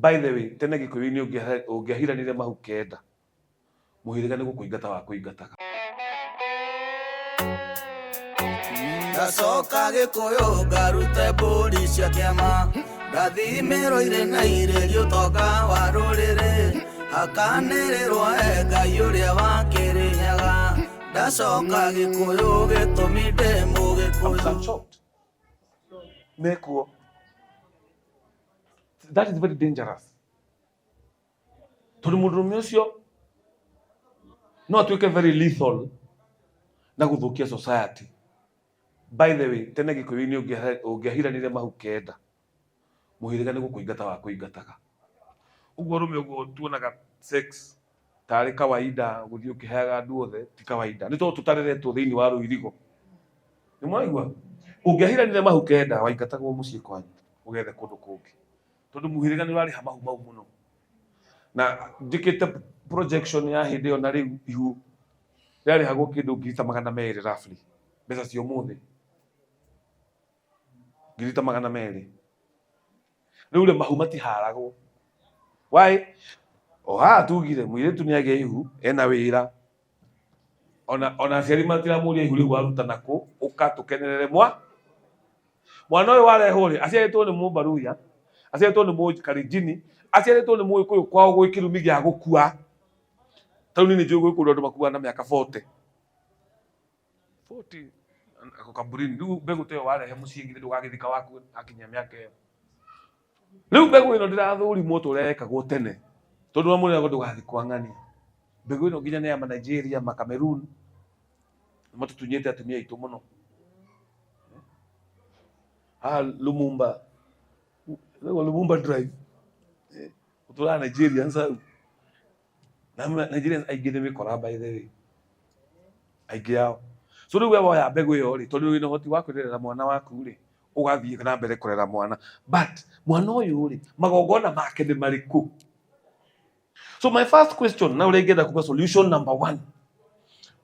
By the way, tene Gĩkũyũ-inĩ ũngĩahiranire mahu kenda, mũhĩrĩga nĩ gũkũingata wakũingataga. Ndacoka Gĩkũyũ ngarute mbũri cia kĩama, ngathimĩrwo irĩ na irĩri ũtonga wa rũrĩrĩ, hakanĩrĩrwo e Ngai ũrĩa wa Kĩrĩnyaga. Ndacoka Gĩkũyũ gĩtũmi ndĩ Mũgĩkũyũ. I'm shocked. Mekuo. That is very dangerous. Tondũ mũndũrũme ũcio no atuĩke very lethal na gũthũkia society. By the way, tene Gĩkũyũ-inĩ ũngĩahiranire mahu kenda, mũhĩrĩga nĩ gũkũingata wakũingataga. Ũguo arũme ũguo tuonaga sex tarĩ kawaida gũthiĩ ũkĩheaga andũ othe ti kawaida. Nĩ tondũ tũtareretwo thĩinĩ wa rũirigo. Nĩ mwaigua? Ũngĩahiranire mahu kenda waingatagwo mũciĩ kwanyu ũgethe kũndũ kũngĩ. Tondũ mũhĩrĩga nĩ ũrarĩha mahu mau mũno. Na njĩkĩte projection ya hĩndĩ ĩyo na rĩu ihu rĩarĩhagwo kĩndũ ngiri ta 200 roughly mbeca cia ũmũthĩ. Ngiri ta 200. Rĩu rĩ mahu matiharagwo. Why? O haha tugire mũirĩtu nĩ agĩa ihu ena wĩra. Ona aciari matiramũria ihu rĩu waruta nakũ, ũka tũkenerere mwa. Mwana ũyũ warehwo rĩ, aciarĩtwo nĩ Mũmbaruya, aciarĩtwo nĩ Mũkalenjini, aciarĩtwo nĩ Mũgĩkũyũ kwao gwĩ kĩrumi gĩa gũkua. Ta rĩu niĩ nĩ njũĩ gwĩ kũndũ andũ makuaga na mĩaka 40. 40 ako kaburini. Rĩu mbegũ ta ĩyo warehe mũciĩ githĩ ndũgagĩthika waku akinyia mĩaka ĩyo. Rĩu mbegũ ĩno ndĩrathũrimwo ta ũrĩa yekagwo tene, tondũ wamwĩraga ndũgathikwo ang'ania. Mbegũ ĩno nginya nĩ ya ma Nigeria, ma Cameroon, matũtunyĩte atumia aitũ mũno. Haha Lumumba, Lumumba Drive, ũtũraga Nigerians hau. Na Nigerians aingĩ nĩ mĩkora by the way, aingĩ ao. So rĩu we woya mbegũ ĩyo rĩ, tondũ wĩna ũhoti wa kwĩrerera mwana waku rĩ, ũgathiĩ na mbere kũrera mwana. But mwana ũyũ rĩ, magongona make nĩ marĩkũ? So my first question, na ũrĩa ingĩenda kuga solution number one,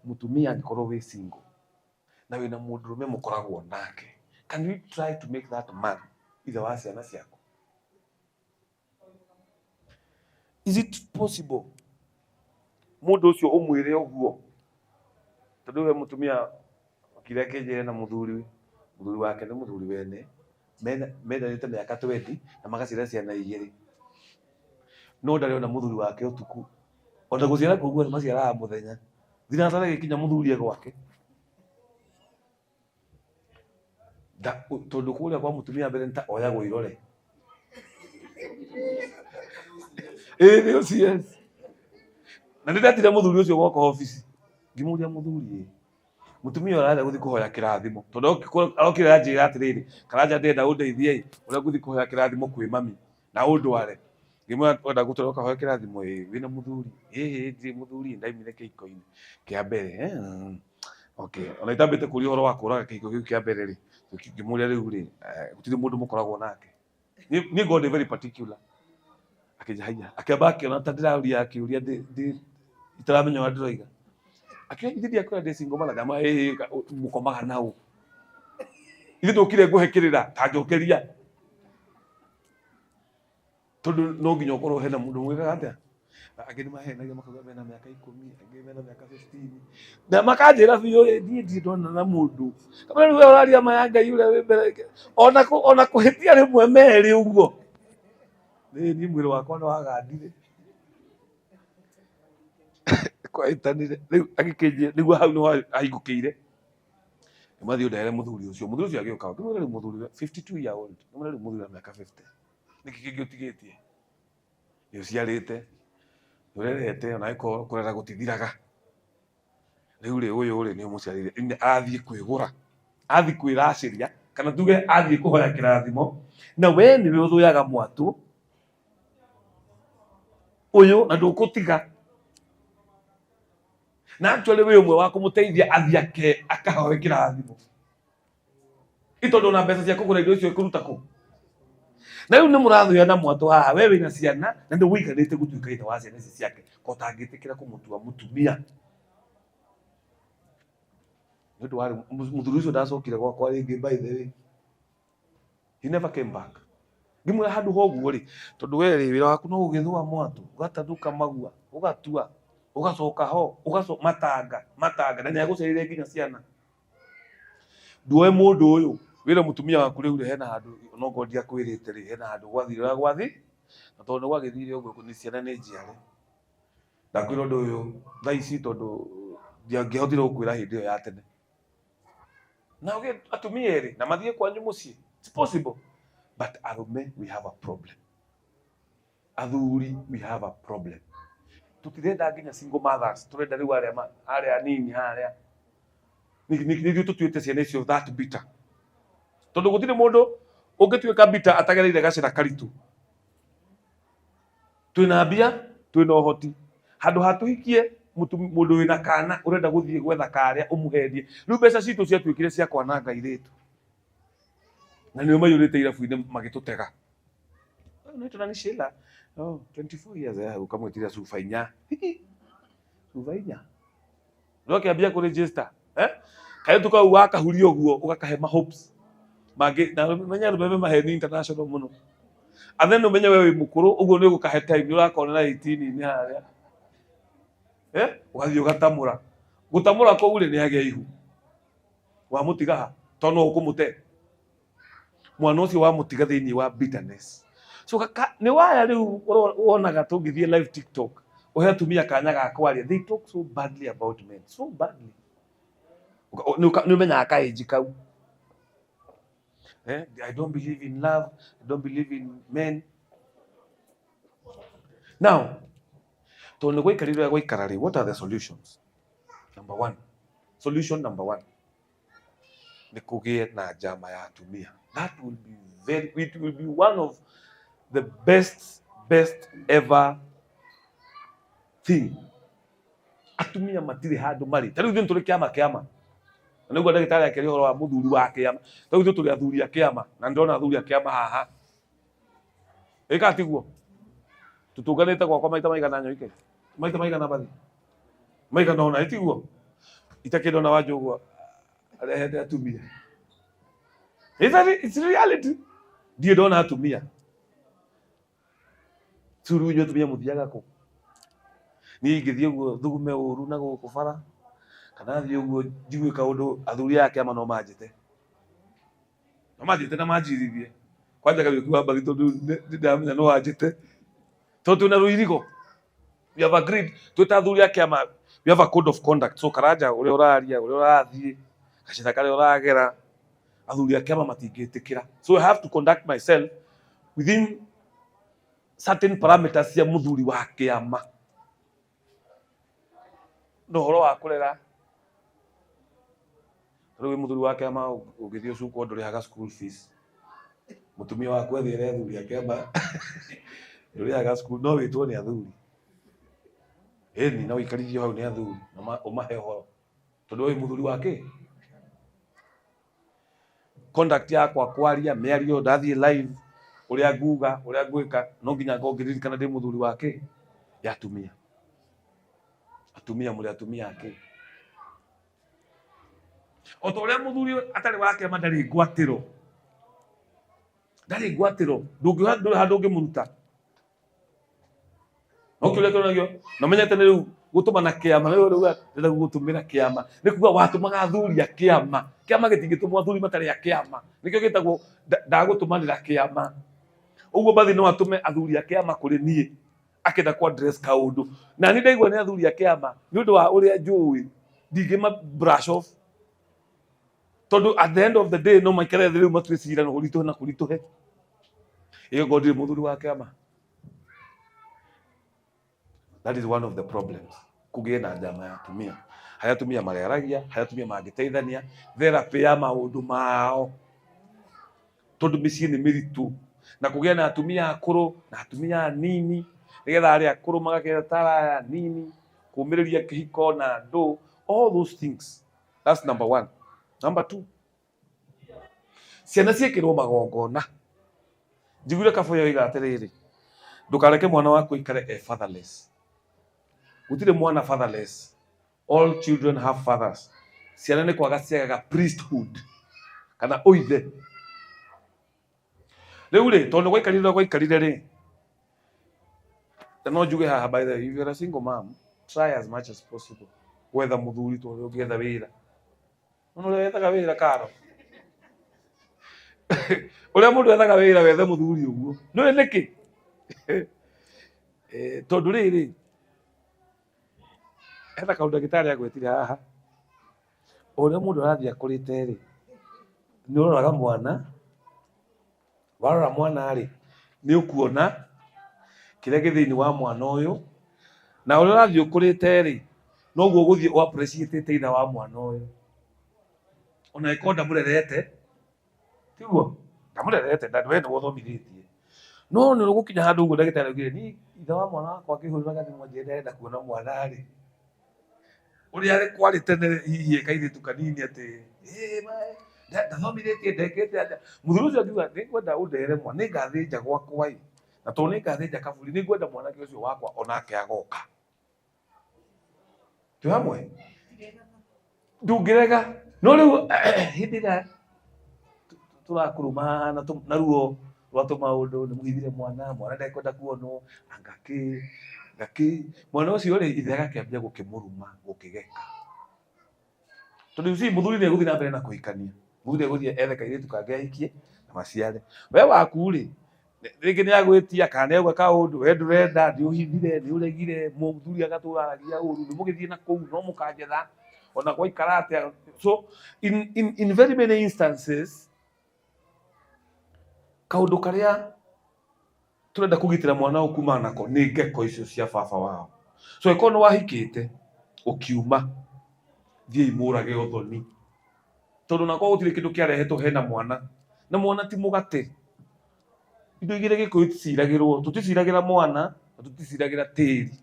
mũtumia angĩkorwo wĩ single na wĩna mũndũrũme mũkoragwo nake, can we try to make that man ithe wa ciana ciaku? Is it possible mũndũ ũcio ũmwĩre ũguo? Tondũ we mũtumia okire akĩnjĩra na mũthuri, mũthuri wake nĩ mũthuri wene, mendanĩte mĩaka 20 na magaciara ciana igĩrĩ. No ndarĩ ona mũthuri wake ũtukũ. Ona gũciara kũu maciaraga mũthenya. Thinacara ĩgĩkinya mũthuri e gwake. Tondũ kũrĩa kwa mũtumia mbere nĩ ta oyagwo irore. Ĩĩ nĩ OCS. Na nĩ ndetire mũthuri ũcio gwakwa obici. Ngĩmũria mũthuri ĩ, mũtumia ũyũ arenda gũthiĩ kũhoya kĩrathimo. Tondũ arokire anjĩra atĩrĩrĩ, Karanja ndĩrenda ũndeithie ĩ, ũrĩa ngũthiĩ kũhoya kĩrathimo kwĩ mami na ũndware. Ngĩmwĩra ũrenda gũtwarwo ũkahoe kĩrathimo ĩ, wĩna mũthuri? Ĩhĩ ndirĩ mũthuri ndaumire kĩhiko-inĩ kĩa mbere. Okay, ona itambĩte kũria ũhoro wa kũraga kĩhiko kĩu kĩa mbere rĩ, ngĩmũria rĩu rĩ, gũtirĩ mũndũ mũkoragwo nake. Niĩ ngoragwo ndĩ very particular. Akĩnja haiya, akĩamba akĩona ta ndĩraũria kĩũria ndĩ itaramenya ũrĩa ndĩroiga. Akĩoya githĩ ndiakwĩra ndĩ single mother, ndamwĩra ĩĩ mũkomaga na ũ? Ithuĩ ndũkire ngũhe kĩrĩra, ta njokeria. Tondũ no nginya ũkorwo hena mũndũ mwĩkaga atĩa? Angĩ nĩ mahenagia makauga mena mĩaka 10, angĩ mena mĩaka 15. Na makanjĩra biũ ĩ, niĩ ndirĩ ndona na mũndũ. Kamwe rĩu we ũraria ma ya Ngai ũrĩa wĩ mbere. Ona kũhĩtia rĩmwe merĩ ũguo. Niĩ mwĩrĩ wakwa nĩ wagandire. Kwahĩtanire. Rĩu agĩkĩnjĩra, nĩguo hau nĩho ahingũkĩire. Ngĩmathiĩ ũndehere mũthuri ũcio. Mũthuri ũcio agĩũka. Ngĩmwĩra rĩu mũthuri, 52 year old. Ngĩmwĩra rĩu mũthuri wa mĩaka 50. Nĩkĩ kĩngĩ ũtigĩtie? Nĩ ũciarĩte, nĩ ũrerete, ona angĩkorwo kũrera gũtithiraga. Rĩu rĩ, ũyũ rĩ, nĩ ũmũciarĩire, nĩ athiĩ kwĩgũra, athiĩ kwĩracĩria, kana tuge athiĩ kũhoya kĩrathimo, na we nĩwe ũthũyaga mwatũ ũyũ na ndũkũtiga. Na actually wĩ ũmwe wa kũmũteithia athiĩ akahoe kĩrathimo. Nĩ tondũ ona mbeca cia kũgũra indo icio ĩkũruta kũ? Na rĩu nĩ mũrathũya na mwatũ haha, we wĩna ciana na nĩ ũiganĩte gũtuĩka ithe wa ciana ici ciake, ko ũtangĩtĩkĩra kũmũtua mũtumia. Nĩ ũndũ warĩ mũthuri ũcio ndacokire gwakwa rĩngĩ by the way. He never came back. Ngĩmwĩra handũ ha ũguo rĩ, tondũ we rĩ, wĩra waku no gũgĩthũa mwatũ, ũgatathũka magua, ũgatua, ũgacoka ho, ũgacoka matanga, matanga, na nĩ agũciarĩire nginya ciana. Nduoe mũndũ ũyũ, wĩre mũtumia waku rĩu rĩ, hena handũ onokorwo ndiakwĩrĩte rĩ, hena handũ gwathire ũrĩa gwathi, na tondũ nĩ gwagĩthire ũguo nĩ ciana nĩ njiare. Ndakwĩra ũndũ ũyũ thaa ici tondũ ndiangĩhotire gũkwĩra hĩndĩ ĩyo ya tene. Na ũgĩe atumia erĩ na mathiĩ kwanyu mũciĩ, it's possible. But arũme we have a problem. Athuri we have a problem. Tũtirenda nginya single mothers, tũrenda rĩu arĩa arĩa anini harĩa. Nĩ ithuĩ tũtuĩte ciana icio that bitter. Tondũ gũtirĩ mũndũ ũngĩtuĩka bitter atagereire gacĩra karitũ. Twĩna mbia, twĩna ũhoti. Handũ ha tũhikie mũndũ wĩna kana ũrenda gũthiĩ gwetha karĩa ũmũhenie. Rĩu mbeca citũ ciatuĩkire cia kwananga airĩtu. Na nĩo maiyũrĩte irabu-inĩ magĩtũtega. Unaitwa nani Sheila? Oh, 24 years eh, ukamwĩtira cuba inya. Cuba inya. No kĩambia kũ register. Eh? Kairĩtu kau wakahuria ũguo ũgakahe ma hopes. Mangĩ na menya arũme me maheni international mũno. And then ũmenye we wĩ mũkũrũ ũguo nĩ ũgũkahe time nĩ ũrakonera 18-inĩ harĩa. Eh? Ũgathiĩ ũgatamũra. Gũtamũra kũu rĩ nĩ agĩa ihu. Wamũtiga ha? Tondũ no ũkũmũte. Mwana ũcio wamũtiga thĩinĩ wa bitterness. So kaka, nĩ waya rĩu wonaga tũngĩthiĩ live TikTok ũhe atumia kanya ga kwaria, they talk so badly about men, so badly. Nĩ ũmenyaga kaĩnji kau. Eh, I don't believe in love, I don't believe in men. Now, tondũ nĩ gwaikarire ũrĩa gwaikara rĩ, what are the solutions? Number one, solution number one, nĩ kũgĩe na njama ya atumia. That will be very, it will be one of the best, best ever thing. Atumia matirĩ handũ marĩ. Ta rĩu ithuĩ nĩ tũrĩ kĩama kĩama. Na nĩguo ndagĩtarĩ akĩaria ũhoro wa mũthuri wa kĩama. Ta rĩu ithuĩ tũrĩ athuri a kĩama, na nĩndĩrona athuri a kĩama haha. Ĩka tiguo? Tũtũnganĩte gwakwa maita maigana Nyoike? Maita maigana bathi? Maigana ũna, ĩtiguo? Itakĩndona wa Njũgũa arehete atumia. It's, a, it's reality. Ndiĩ ndona atumia. Curu inyuĩ atumia mũthiaga kũ? Niĩ ingĩthiĩ ũguo thugume ũru na gũkũ bara, kana thiĩ ũguo njigue kaũndũ athuri aya a kĩama no manjĩte. No manjĩte na manjirithie. Kwanja Kariũki wa Mbathi tondũ nĩ ndamenya no anjĩte. Tondũ twĩna rũirigo. We have agreed twĩ ta athuri a kĩama we have a code of conduct. So Karanja ũrĩa ũraria, ũrĩa ũrathiĩ, gacĩra karĩa ũragera, athuri a kĩama matingĩtĩkĩra. So I have to conduct myself within certain parameters cia mũthuri wa kĩama. Na ũhoro wa kũrera, rĩu wĩ mũthuri wa kĩama ũngĩthiĩ ũcukwo ndũrĩhaga school fees. Mũtumia waku athiĩ ere athuri a kĩama ndũrĩhaga school, no wĩtwo nĩ athuri. Ĩni no ũikarithio hau nĩ athuri na ũmahe ũhoro tondũ wĩ mũthuri wa kĩ? Conduct yakwa kwaria mĩario ndathiĩ live ũrĩa nguga ũrĩa ngwĩka no nginya ngorwo ngĩririkana ndĩ mũthuri wa kĩ? Ya atumia. Atumia mũrĩ atumia a kĩ? O ta ũrĩa mũthuri atarĩ wa kĩama ndarĩ ngwatĩro, ndarĩ ngwatĩro, ndũngĩoha ndũrĩ handũ ũngĩmũruta. No kĩũria kĩonagio na menyete nĩ rĩu gũtũmana kĩama rĩu rĩu ndĩrenda gũgũtũmĩra kĩama nĩ kuga watũmaga athuri a kĩama. Kĩama gĩtingĩtũmwo athuri matarĩ a kĩama, nĩkĩo gĩtagwo ndagũtũmanĩra kĩama. Ũguo Mbathi no atũme athuri a kĩama kũrĩ niĩ akĩenda kũ address kaũndũ, na niĩ ndaigua nĩ athuri a kĩama nĩ ũndũ wa ũrĩa njũĩ ndingĩma brush off, tondũ at the end of the day no maikare thĩ rĩu matue cira na ũritũhe na kũritũhe. Ĩyo ngorwo ndirĩ mũthuri wa kĩama. That is one of the problems. Kũgĩe na njama ya atumia, harĩa atumia marĩaragia, harĩa atumia mangĩteithania, therapy ya maũndũ mao, tondũ mĩciĩ nĩ mĩritũ, na kũgĩe na atumia akũrũ na atumia anini, nĩgetha arĩa akũrũ magakĩra aya anini, kũmĩrĩria kĩhiko na andũ, all those things. That's number one. Number two, ciana ciĩkĩrwo magongona. Njiguire Kaboya oiga atĩrĩrĩ, ndũkareke mwana waku aikare e fatherless. Gũtirĩ mwana fatherless. All children have fathers. Ciana nĩ kwaga ciagaga priesthood kana ũithe. Rĩu rĩ, tondũ gwaikarire ũrĩa gwaikarire rĩ, na no njuge haha, by the way, if you're a single mom, try as much as possible gwetha mũthuri ta ũrĩa ũngĩetha wĩra. Nĩ ũrĩa wethaga wĩra karo, ũrĩa mũndũ ethaga wĩra, wethe mũthuri ũguo. Nĩũĩ nĩkĩ? Tondũ rĩrĩ, hena kaũndũ ndagĩtarĩ agwetire haha, o ũrĩa mũndũ arathiĩ akũrĩte rĩ, nĩ ũroraga mwana, warora mwana rĩ, nĩ ũkuona kĩrĩa gĩ thĩinĩ wa mwana ũyũ, na ũrĩa ũrathiĩ ũkũrĩte rĩ, noguo ũgũthiĩ ũ appreciate ithe wa mwana ũyũ, ona angĩkorwo ndamũrerete, tiguo ndamũrerete, we nĩwe ũthomithĩtie, no nĩ ũgũkinya handũ ũguo ndagĩtarĩ augire, niĩ ithe wa mwana wakwa akĩhũrĩra gathimũ anjĩre nĩarenda kuona mwana rĩ, ũrĩa kwarĩ tene hihi e kairĩtu kanini atĩ ndathomithĩtie, ndekĩte atĩa, mũthuri ũcio akiuga, nĩngwenda ũndere mwana, nĩngathĩnja gwakwa ĩ, na tondũ nĩngathĩnja kaburi, nĩngwenda mwanake ũcio wakwa onake agoka. Twĩ hamwe? Ndũngĩrega. No rĩu hĩndĩ ĩrĩa tũrakuruma haha na ruo rwa tũmaũndũ, nĩ mũhithire mwana, mwana ndekwenda kuonwo, anga kĩ, anga kĩ, mwana ũcio rĩ, ithe agakĩambia gũkĩmũruma, gũkĩgeka. Tondũ you see, mũthuri nĩ egũthiĩ na mbere na kũhikania, mũthuri egũthiĩ ethe kairĩtu kangĩ ahikie na maciare. We waku rĩ, rĩngĩ nĩ agwĩtia kana nĩ auga kaũndũ, we ndũrenda, nĩ ũhithire, nĩ ũregire, mũthuri agatũra aragia ũru, nĩ mũgĩthiĩ na kũu no mũkanjetha ona gwaikara atĩa. So in very many instances, kaũndũ karĩa tũrenda kũgitĩra mwana ũyũ kumana nako nĩ ngeko icio cia baba wao. So ĩkorwo nĩ wahikĩte ũkiuma, thiĩi mũrage ũthoni, tondũ nakorwo gũtirĩ kĩndũ kĩarehetwo hena mwana, na mwana ti mũgate. Indo igĩrĩ Gĩkũyũ iticiragĩrwo, tũticiragĩra mwana na tũticiragĩra tĩri.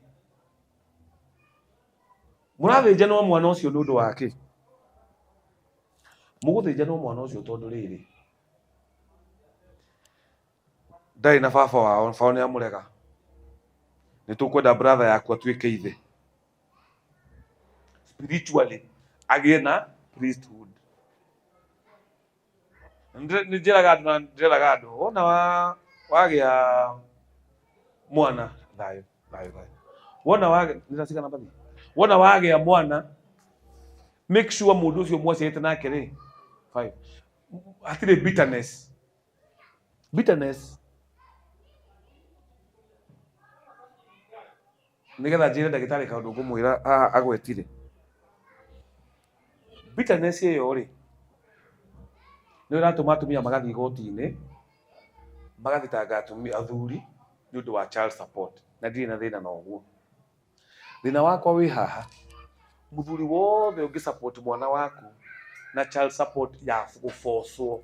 Mũrathĩnjanwo mwana ũcio nĩ ũndũ wa kĩ? Mũgũthĩnjanwo mwana ũcio tondũ rĩrĩ, ndarĩ na baba wao, baba nĩ amũrega, nĩ tũkwenda brother yaku atuĩke ithe spiritually, agĩe na priesthood. Nĩ njĩraga andũ na ndĩreraga andũ, wona wagĩa mwana, thayũ thayũ thayũ, wona wagĩa nĩndacigana mbathi, wona wagĩa mwana, make sure mũndũ ũcio mwaciarĩte nake rĩ, five, hatirĩ bitterness. Bitterness, nĩgetha njĩre ndagĩtarĩ kaũndũ ngũmwĩra haha agwetire bitterness ĩyo rĩ, nĩ ĩratũma atumia magathiĩ igoti-inĩ magathitanga atumia, athuri nĩ ũndũ wa child support, na ndirĩ na thĩna na ũguo. Thĩna wakwa wĩ haha, mũthuri wothe ũngĩ support mwana waku na child support ya gũbocwo,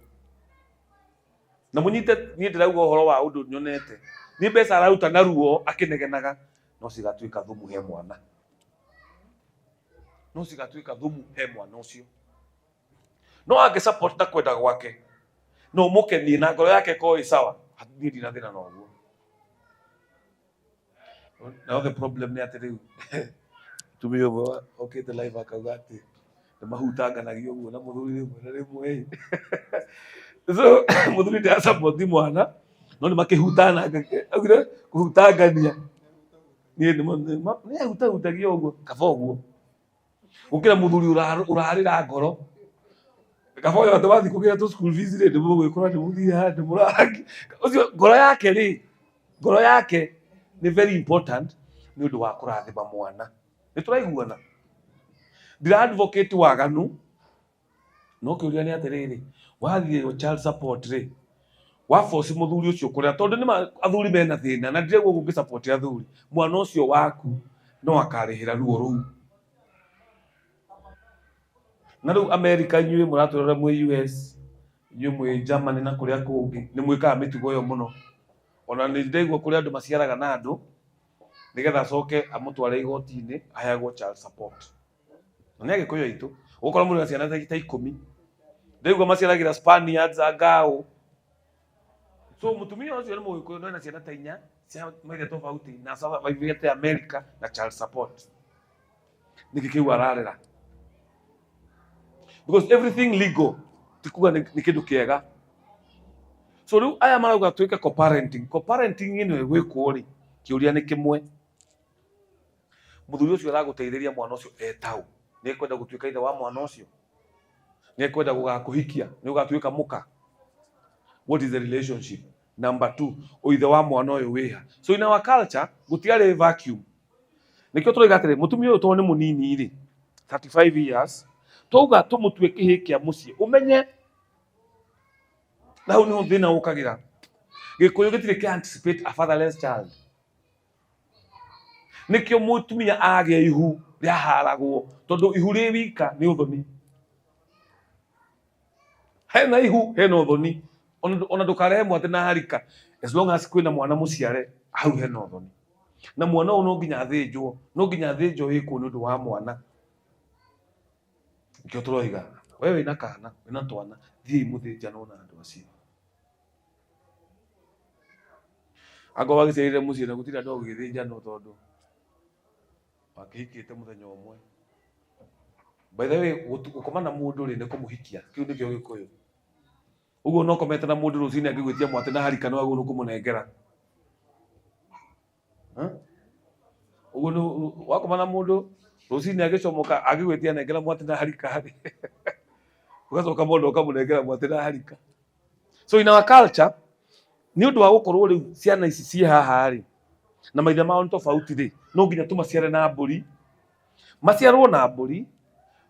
na mũnyite niĩ ndĩrauga ũhoro wa ũndũ nyonete, nĩ mbeca araruta na ruo akĩnegenaga, no cigatuĩka thumu he mwana, no cigatuĩka thumu he mwana ũcio. No angĩ support na kwenda gwake, no ũmũkenie na ngoro yake ĩkorwo ĩ sawa, niĩ ndina thĩna na ũguo. Now the problem nĩ atĩ rĩu mũtumia ũmwe okĩte live akauga atĩ nĩ mahutanganagia ũguo na mũthuri rĩmwe na rĩmwe ĩ. So mũthuri ndara support mwana, no nĩ makĩhutana, augire kũhutangania niĩ nĩ ahutahutagia ũguo, kaba ũguo gũkĩra mũthuri ũrarĩra ngoro, kaba ũyũ atĩ wathiĩ kũgĩra tũ school fees rĩ, nĩ mũgwĩkora nĩ mũthiĩ handũ mũrangi ũcio ngoro yake rĩ, ngoro yake nĩ very important nĩ ũndũ wa kũrathima mwana. Nĩ tũraiguana? Ndira advocate waganu, no kĩũria nĩ atĩrĩrĩ, wathiĩ child support rĩ, wa force mũthuri ũcio kũrĩa, tondũ nĩ athuri mena thĩna, na ndirauga ũguo ngĩ support athuri, mwana ũcio waku no akarĩhĩra ruo rũu. Na rĩu America, inyuĩ mũratũrora mwĩ US, inyuĩ mwĩ Germany na kũrĩa kũngĩ, nĩ mwĩkaga mĩtugo ĩyo mũno. Ona nĩ ndaigua kũrĩ andũ maciaraga na andũ nĩgetha acoke amũtware igoti-inĩ aheagwo child support. Na nĩ Agĩkũyũ aitũ, ũgũkora mũndũ na ciana ta 10, ndaigua maciaragĩra Spaniards, angaũ. So mũtumia ũcio nĩ Mũgĩkũyũ, no ena ciana ta inya cia maithe tofauti na survivĩte America na child support. Nĩkĩ kĩu ararera? Because everything legal ti kuga nĩ kĩndũ kĩega. So rĩu aya marauga twĩke co-parenting. Co-parenting ĩno ĩgwĩkwo rĩ, kĩũria nĩ kĩmwe, mũthuri ũcio aragũteithĩria mwana ũcio etaũ? Nĩ ekwenda gũtuĩka ithe wa mwana ũcio? Nĩ ekwenda gũgakũhikia? Nĩ ũgatuĩka mũka? What is the relationship? Number two, ũithe wa mwana ũyũ wĩha? So in our culture gũtiarĩ vacuum. Nĩkĩo tũroiga atĩrĩ, mũtumia ũyũ tondũ nĩ mũnini rĩ, 35 years, twauga tũmũtue kĩhĩ kĩa mũciĩ, ũmenye na hau nĩho thĩna ũkagĩra. Gĩkũyũ gĩtirĩ kĩa anticipate a fatherless child. Nĩkĩo mũtumia agĩa ihu rĩaharagwo, tondũ ihu rĩ wika nĩ ũthoni. Hena ihu hena ũthoni, ona ndũkarehe mwatĩ na harika, as long as kwĩna mwana mũciare hau hena ũthoni. Na mwana ũyũ no nginya athĩnjwo, no nginya athĩnjwo wĩkwo nĩ ũndũ wa mwana. Nĩkĩo tũroiga we wĩna kana wĩna twana, thiĩi mũthĩnjanwo na andũ acio. Angorwo wagĩciarire mũciĩ na gũtirĩ andũ a gũgĩthĩnjanwo tondũ wakĩhikĩte mũthenya ũmwe. By the way, gũkoma na mũndũ rĩ nĩ kũmũhikia, kĩu nĩkĩo Gĩkũyũ. Ũguo no ũkomete na mũndũ rũcinĩ angĩgwĩtia mwatĩ na harika nĩ wagĩrĩirwo nĩ kũmũnengera. Ũguo nĩ wakoma na mũndũ rũcinĩ agĩcomoka angĩgwĩtia nengera mwatĩ na harika rĩ, ũgacoka mũndũ ũkamũnengera mwatĩ na harika. So in our culture, nĩ ũndũ wa gũkorwo rĩu ciana ici ciĩ haha rĩ, na maithe mao nĩ tofauti rĩ, no nginya tũmaciare na mbũri, maciarwo na mbũri,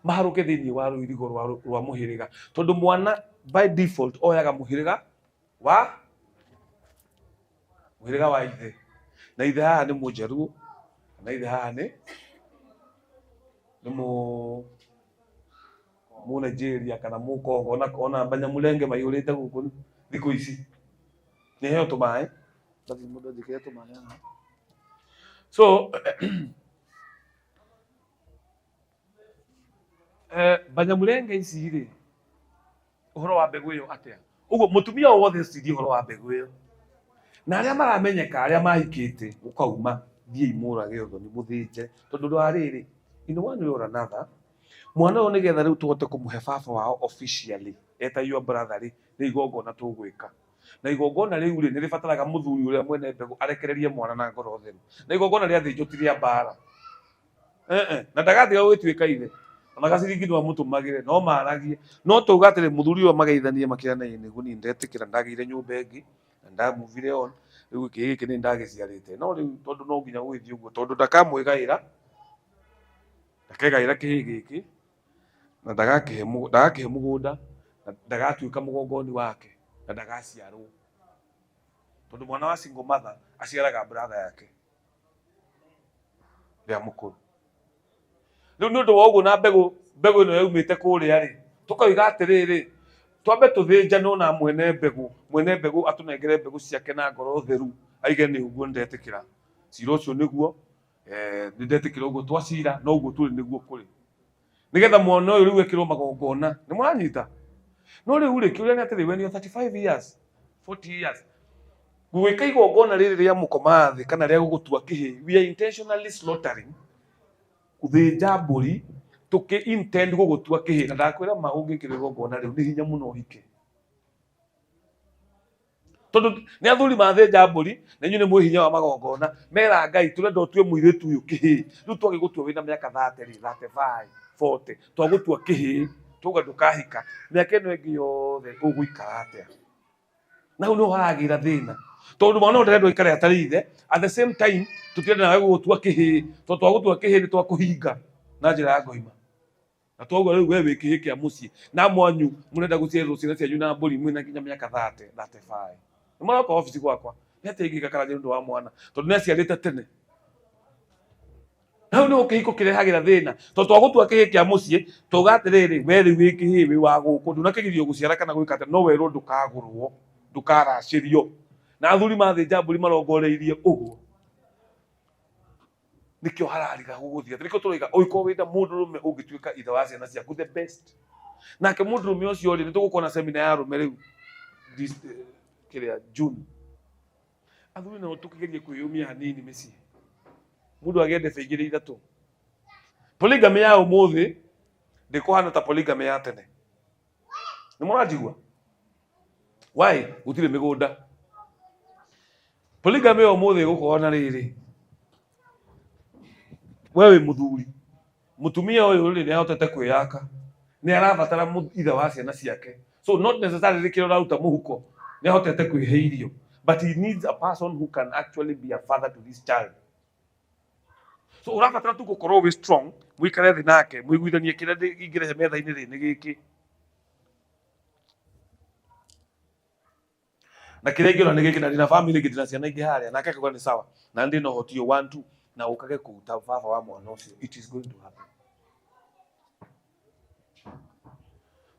maharũke thĩinĩ wa rũirigo rwa mũhĩrĩga, tondũ mwana by default oyaga mũhĩrĩga wa mũhĩrĩga wa ithe, na ithe haha nĩ mũnjaruo, na ithe haha nĩ nĩ mũ Nigeria kana mũ Congo, ona Banyamulenge maihũrĩte gũkũ thikũ ici. Nĩ heo tũmaĩ, ndathiĩ mũndũ anjĩkĩre tũmaĩ haha. So Banyamulenge ici rĩ, ũhoro wa mbegũ ĩyo atĩa? Ũguo mũtumia o wothe ecirie ũhoro wa mbegũ ĩyo. Na arĩa maramenyeka, arĩa mahikĩte, gũkauma, thiĩi mũrage ũthoni, mũthĩnje. Tondũ ũndũ wa rĩrĩ, in one way or another, mwana ũyũ nĩgetha rĩu tũhote kũmũhe baba wao officially, eta your brother rĩ, nĩ igongona tũgwĩka. Na igongona rĩu rĩ, nĩ rĩbataraga mũthuri ũrĩa mwene mbegũ arekererie mwana na ngoro theru. Na igongona rĩa thĩnjwo ti rĩa mbara. Na ndagatiga gũgĩtuĩka ithe. Ona gaciringi no amũtũmagĩre, no maragie. No tauga atĩrĩ, mũthuri ũyũ mageithanie makĩrane, ĩĩ nĩguo niĩ ndetĩkĩra ndagĩire nyũmba ĩngĩ, na ndamuvire on, rĩu kĩĩ gĩkĩ nĩ ndagĩciarĩte. No rĩu tondũ no nginya gũgĩthiĩ ũguo, tondũ ndakamwĩgaĩra, ndakegaĩra kĩhĩĩ gĩkĩ, na ndagakĩhe mũgũnda, na ndagatuĩka mũgongoni wake, na ndagaciarwo. Tondũ mwana wa single mother aciaraga brother yake ũrĩa mũkũrũ. Rĩu nĩ ũndũ wa ũguo na mbegũ mbegũ ĩno yaumĩte kũrĩa rĩ, tũkoiga atĩrĩrĩ, twambe tũthĩnjanwo na mwene mbegũ, mwene mbegũ atũnengere mbegũ ciake na ngoro theru, aige nĩ ũguo nĩndetĩkĩra. Cira ũcio nĩguo, nĩ ndetĩkĩra ũguo twacira, no ũguo tũrĩ nĩguo kũrĩ. Nĩgetha mwana ũyũ rĩu ekĩrwo magongona, nĩ mũranyita? No rĩu rĩ, kĩũria nĩ atĩrĩ, when you are 35 years, 40 years, gwĩka igongona rĩrĩ rĩa mũkoma thĩ kana rĩa gũgũtua kĩhĩĩ, we are intentionally slaughtering, gũthĩnja mbũri, tũkĩ intend gũgũtua kĩhĩĩ. Na ndakwĩra ma ũngĩkĩrwo igongona rĩu nĩ hinya mũno ũhike. Tondũ nĩ athuri mathĩnja mbũri, na inyuĩ nĩ mwĩ hinya wa magongona, mera Ngai tũrenda ũtue mũirĩtu ũyũ kĩhĩĩ. Rĩu twagĩgũtua wĩna mĩaka 30 rĩ, 35, 40, twagũtua kĩhĩĩ, twauga ndũkahika, mĩaka ĩno ĩngĩ yothe ũgũikara atĩa? Na hau nĩho haragĩra thĩna. Tondũ mwana ũyũ ndarendwo aikare atarĩ ithe, at the same time tũtirenda nawe gũgũtua kĩhĩĩ, tondũ twagũtua kĩhĩĩ nĩ twakũhinga na njĩra ya ngoima. Na twauga rĩu we wĩ kĩhĩĩ kĩa mũciĩ, na mwanyu mũrenda gũciarĩrwo ciana cianyu na mbũri mwĩna nginya mĩaka 30, 35. Nĩ maroka obici gwakwa, nĩ atĩa ingĩka Karanja nĩ ũndũ wa mwana, tondũ nĩ aciarĩte tene. Hau nĩho kĩhiko kĩrehagĩra thĩna, tondũ twagũtua kĩhĩĩ kĩa mũciĩ, twauga atĩrĩrĩ, we rĩu wĩ kĩhĩĩ, wĩ wa gũkũ, ndũnakĩgirio gũciara kana gwĩka atĩa, no werwo ndũkagũrwo, ndũkaracĩrio. Na athuri mathĩnja mbũri marongoreirie ũguo. Nĩkĩo harariga gũgũthiĩ atĩ, nĩkĩo tũroiga ũngĩkorwo wĩna mũndũrũme ũngĩtuĩka ithe wa ciana ciaku the best. Nake mũndũrũme ũcio rĩ, nĩ tũgũkorwo na seminar ya arũme rĩu this, kĩrĩa June. Athuri nao tũkĩgerie kwĩyũmia hanini mĩciĩ. Mũndũ agĩe ndebe igĩrĩ ithatũ. Polygamy ya ũmũthĩ ndĩkũhana ta polygamy ya tene. Nĩ mũranjigua? Why? Gũtirĩ mĩgũnda. Polygamy ĩyo ũmũthĩ ĩgũkorwo na rĩrĩ, we wĩ mũthuri, mũtumia ũyũ rĩ nĩ ahotete kwĩyaka, nĩ arabatara ithe wa ciana ciake, so not necessarily kĩrĩa ũraruta mũhuko nĩ ahotete kwĩhe irio, but he needs a person who can actually be a father to this child. So ũrabatara tu gũkorwo wĩ strong, mũikare thĩ nake, mũiguithanie kĩrĩa ingĩrehe metha-inĩ rĩ nĩ gĩkĩ. Na kĩrĩa ingĩona nĩ gĩkĩ, na ndĩna family ĩngĩ, ndĩna ciana ingĩ harĩa, nake akauga nĩ sawa, na ndĩ na ũhoti ũyũ, one two, na ũkage kũruta baba wa mwana ũcio, it is going to happen.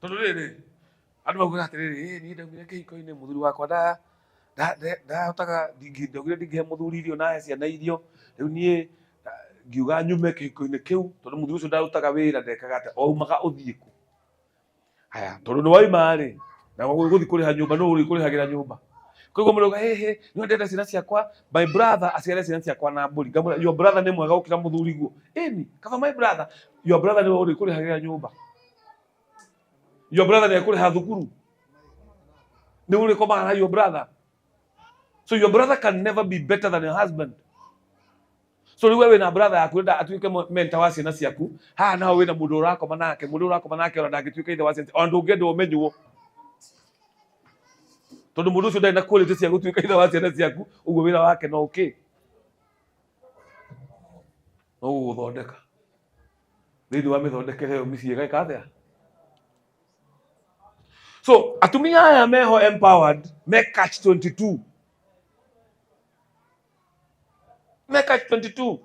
Tondũ rĩrĩ, andũ maugaga atĩrĩrĩ, ĩ niĩ ndaumire kĩhiko-inĩ, mũthuri wakwa ndahotaga, ndaugire ndingĩhe mũthuri irio na ahe ciana irio, rĩu niĩ ngiuga nyume kĩhiko-inĩ kĩu, tondũ mũthuri ũcio ndarutaga wĩra, ndekaga atĩa, waumaga ũthiĩ kũ? Haya, tondũ nĩ waima rĩ, na gũthiĩ kũrĩha nyũmba, nũ ũrĩkũrĩhagĩra nyũmba? Koguo mũrauga hĩhĩ, nĩ ndenda ciana ciakwa, my brother aciare ciana ciakwa na mbũri. Ngamwĩra, your brother nĩ mwega gũkĩra mũthuri guo. Ĩni, kaba my brother, your brother nĩwe ũrĩkũrĩhagĩra nyũmba. Your brother nĩ ekũrĩha thukuru. Nĩ ũrĩkomaga na your brother. So your brother can never be better than your husband. So rĩu we wĩna brother yaku ũrenda atuĩke mentor wa ciana ciaku, haha naho wĩna mũndũ ũrakoma nake, mũndũ ũrakoma nake ona ndangĩtuĩka ithe wa ciana, ona ndũngĩenda ũmenywo. Tondũ mũndũ ũcio ndarĩ na quality cia gũtuĩka ithe wa ciana ciaku, ũguo wĩra wake no ũkĩ? No gũgũthondeka. Thĩinĩ wa mĩthondekere ĩyo mĩciĩ ĩgeka atĩa? So atumia aya meho empowered, me catch 22. Me catch 22.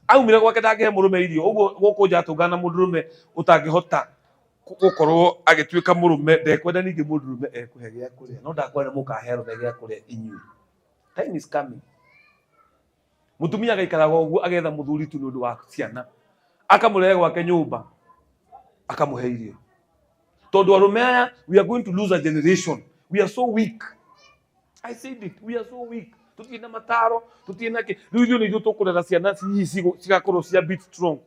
Aumire gwake ndangĩhe mũrũme irio, ũguo gũkũ nja atũngana na mũndũrũme ũtangĩhota gũkorwo agĩtuĩka mũrũme, ndekwenda ningĩ mũndũrũme ekũhe gĩa kũrĩa, no ndakwenda mũkahe arũme gĩa kũrĩa inyuĩ. Time is coming. Mũtumia agaikaraga ũguo agetha mũthuri tu nĩ ũndũ wa ciana, akamũrehe gwake nyũmba, akamũhe irio. Tondũ arũme aya, we are going to lose a generation. We are so weak. I said it, we are so weak. Tũtirĩ na mataro, tũtirĩ na kĩ. Rĩu ithuĩ nĩ ithuĩ tũkũrera ciana hihi cigakorwo cia bit strong.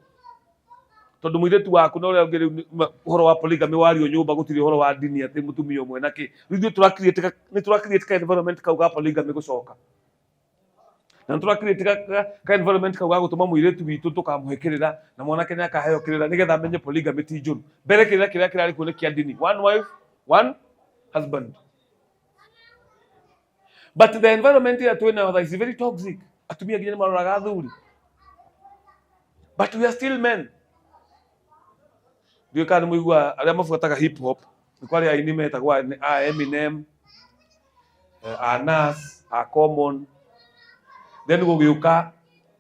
Tondũ mũirĩtu waku na ũrĩa ũngĩ rĩu ũhoro wa polygamy wario nyũmba gũtirĩ ũhoro wa ndini atĩ mũtumia ũmwe na kĩ. Rĩu ithuĩ nĩ tũra create ka environment kau ga polygamy gũcoka. Na nĩ tũra create ka environment kau ga gũtũma mũirĩtu witũ tũkamũhe kĩrĩra na mwanake nĩ akaheo kĩrĩra nĩgetha amenye polygamy ti njũru. Mbere kĩrĩra kĩrĩa kĩrarĩ kuo nĩ kĩa ndini. One wife, one husband. But the environment ĩrĩa twĩ nayo thaa ici very toxic. Atumia nginya nĩ maroraga athuri. But we are still men. Ndiũĩ kana nĩ mũiguaga arĩa mabuataga hip hop, nĩ kwarĩ aini metagwo a Eminem, a Nas, a Common. Then gũgĩũka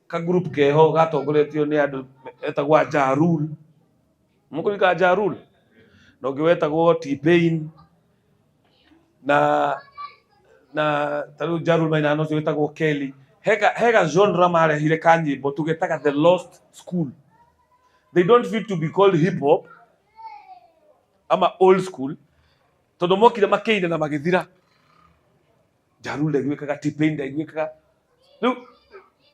ka group keho gatongoretio nĩ andũ etagwo a Ja Rule. Mũkũririkana Ja Rule? Na ũngĩ wetagwo T-Pain. Na ta rĩu Ja Rule mainaga na ũcio wĩtagwo Kelly. Hega genre marehire ka nyĩmbo tũgetaga the lost school. They don't fit to be called hip hop ama old school tondũ mokire makĩina na magĩthira. Ja Rule ndaiguĩkaga, T-Pain ndaiguĩkaga. Rĩu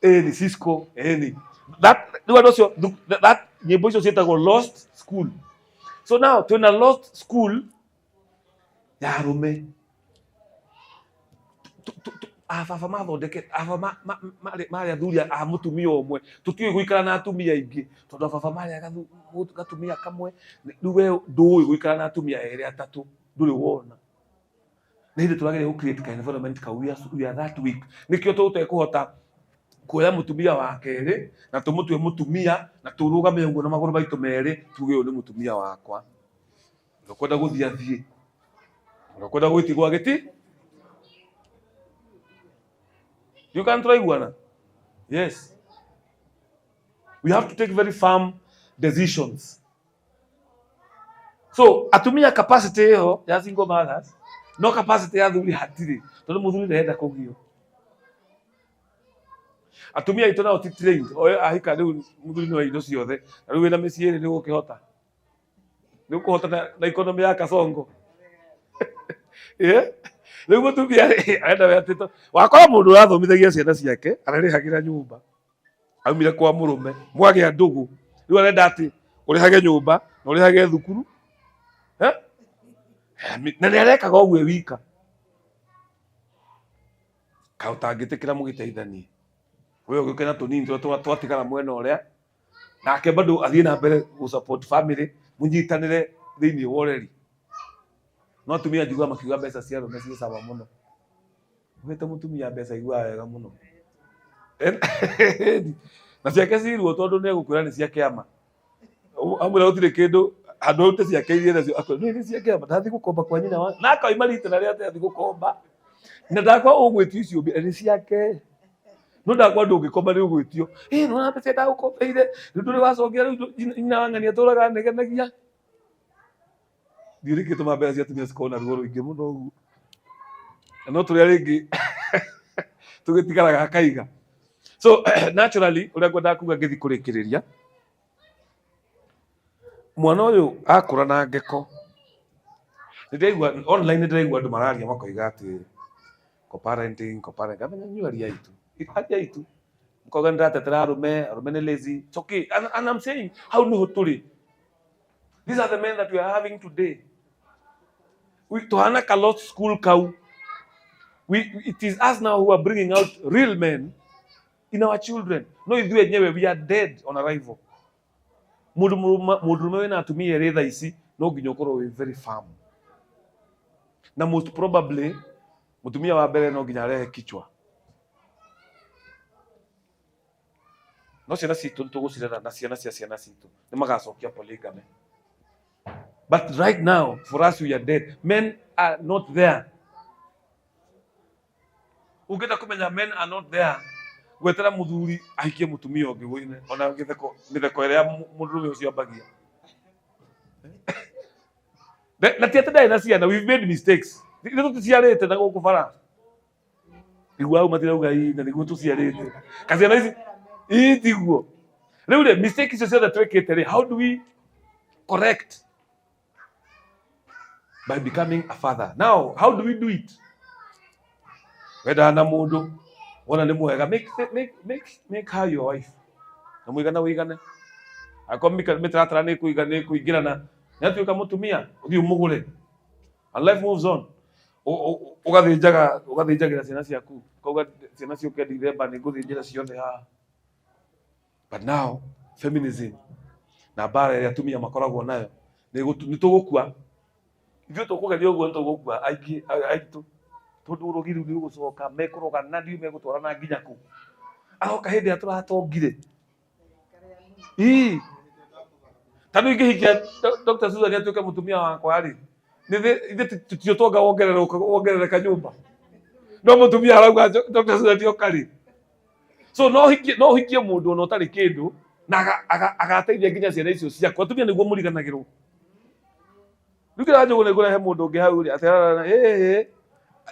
ĩni Sisqo ĩni that rĩu andũ acio that nyĩmbo icio ciĩtagwo lost school. So now twĩna lost school ya arũme. Ababa mathondeke ababa marĩ athuri a mũtumia ũmwe, tũtiũĩ gũikara na atumia aingĩ tondũ ababa marĩ a gatumia kamwe. Rĩu we ndũĩ gũikara na atumia erĩ atatũ, ndũrĩ wona. Nĩ hĩndĩ tũrageria gũ create ka environment kau, we are that weak. Nĩkĩo tũtekũhota kuoya mũtumia wa kerĩ na tũmũtue mũtumia na tũrũgame ũguo na magũrũ maitũ merĩ tuge ũyũ nĩ mũtumia wakwa. Ũrĩa ũkwenda gũthiĩ athiĩ, ũrĩa ũkwenda gwĩtigwo agĩti. Ndiũĩ kana nĩtũraiguana? Yes. We have to take very firm decisions. So atumia capacity ĩyo ya single mothers, no capacity ya athuri hatirĩ, tondũ mũthuri ndarenda kũgio. Atumia aitũ nao ti trained, oe ahika rĩu mũthuri nĩ wa indo ciothe, na rĩu wĩna mĩciĩ ĩrĩ nĩ ũgũkĩhota. Nĩ ũkũhota na economy ya Kasongo. Rĩu mũtumia rĩ, arenda we atĩ wakora mũndũ ũrathomithagia ciana ciake, ararĩhagĩra nyũmba. Aumire kwa mũrũme, mwagĩa ndũgũ. Rĩu arenda atĩ ũrĩhage nyũmba na ũrĩhage thukuru. Na nĩ arekaga ũguo e wika. Kaĩ ũtangĩtĩkĩra mũgĩteithanie? We ũgĩũke na tũnini tũrĩa twatigara mwena ũrĩa, nake bado athiĩ na mbere gũ support family, mũnyitanĩre thĩinĩ wa ũreri. No atumia njiguaga makiuga mbeca cia arũme ciĩ sawa mũno. Ũhete mũtumia mbeca aiguaga wega mũno. Na ciake ci ruo tondũ nĩ egũkwĩra nĩ cia kĩama. Amwĩra gũtirĩ kĩndũ handũ haute ciake iria nacio akwĩra nĩ cia kĩama ndathiĩ gũkomba kwa nyina wa na akoima rita na rĩa atĩ athiĩ gũkomba na ndakwa ũgwĩtio icio mbia nĩ ciake no ndakwa ndũngĩkomba nĩ ũgwĩtio ĩ nona mbeca ndagũkombeire rĩu ndũrĩ wacokia rĩu nyina wa ng'ania atũraga anegenagia. Ndiũĩ nĩkĩ gĩtũmaga mbeca cia atumia cikorwo na ruo rũingĩ mũno ũguo. Na no tũrĩa rĩngĩ tũgĩtigaraga akaiga. So naturally ũrĩa ngwendaga kuga ngĩthiĩ kũrĩkĩrĩria, mwana ũyũ akũra na ngeko, nĩndĩraigua online nĩndĩraigua andũ mararia makoiga atĩ co-parenting, co-parenting, ngamenya inyuĩ aria aitũ, aria aitũ, mũkauga nĩndĩratetera arũme, arũme nĩ lazy, it's okay and I'm saying hau nĩho tũrĩ. These are the men that we are having today. We, tuhana ka lost school kau. It is us now who are bringing out real men in our children. No ithuĩ enyewe we are dead on arrival. Mũndũ mũndũrũme wĩna atumia erĩ thaa ici no nginya ũkorwo wĩ very firm. Na most probably mũtumia wa mbere no nginya arehe kichwa. No ciana citũ nĩ tũgũcirera na ciana cia ciana citũ nĩ magacokia polygamy. But right now for us we are dead. Men are not there. Ũngĩenda kũmenya men are not there, gwetera mũthuri ahikie mũtumia ũngĩ wĩne ona gĩtheko mĩtheko ĩrĩa mũndũrũme ũcio ambagia. Na ti atĩ ndarĩ na ciana, we've made mistakes. Ithuĩ tũticiarĩte na gũkũ bara. Niguo hau matirauga ii na niguo tuciarĩte. Kaciana ici ii tiguo. Rĩu rĩ mistake icio ciothe twĩkĩte rĩ how do we correct? By becoming a father. Now how do we do it? Wendana na mũndũ wona nĩ mwega make her your wife. Na mũigana wĩigane. Akorwo mĩtaratara nĩ ĩkũingĩrana nĩ atuĩka mũtumia ũthiĩ ũmũgũre. And life moves on. Ũgathĩnjaga ũgathĩnjagĩra ciana ciaku ũkauga ciana ciũke Dithemba nĩ ngũthĩnjĩra ciothe haha. But now feminism na mbara ĩrĩa atumia makoragwo nayo nĩ tũgũkua ithuĩ tũkũgeria ũguo nĩ tũgũkua aingĩ aitũ tondũ ũrogi rĩu nĩ ũgũcoka mekũrogana ndiũ megũtwarana nginya kũ aroka hĩndĩ ĩrĩa tũratongire. Ii. Ta rĩu ingĩhikia Dr. Susan atuĩke mũtumia wakwa rĩ, ithuĩ tũtirĩ ũtonga wongerereka nyũmba. No mũtumia arauga Dr. Susan oka rĩ. So no ũhikie no ũhikie mũndũ ona ũtarĩ kĩndũ na agateithia nginya ciana icio ciaku. Atumia nĩguo mũriganagĩrwo. Rĩu kĩrĩa njũgũ nĩ ngũrehe mũndũ ũngĩ hau rĩ, atĩ ĩĩ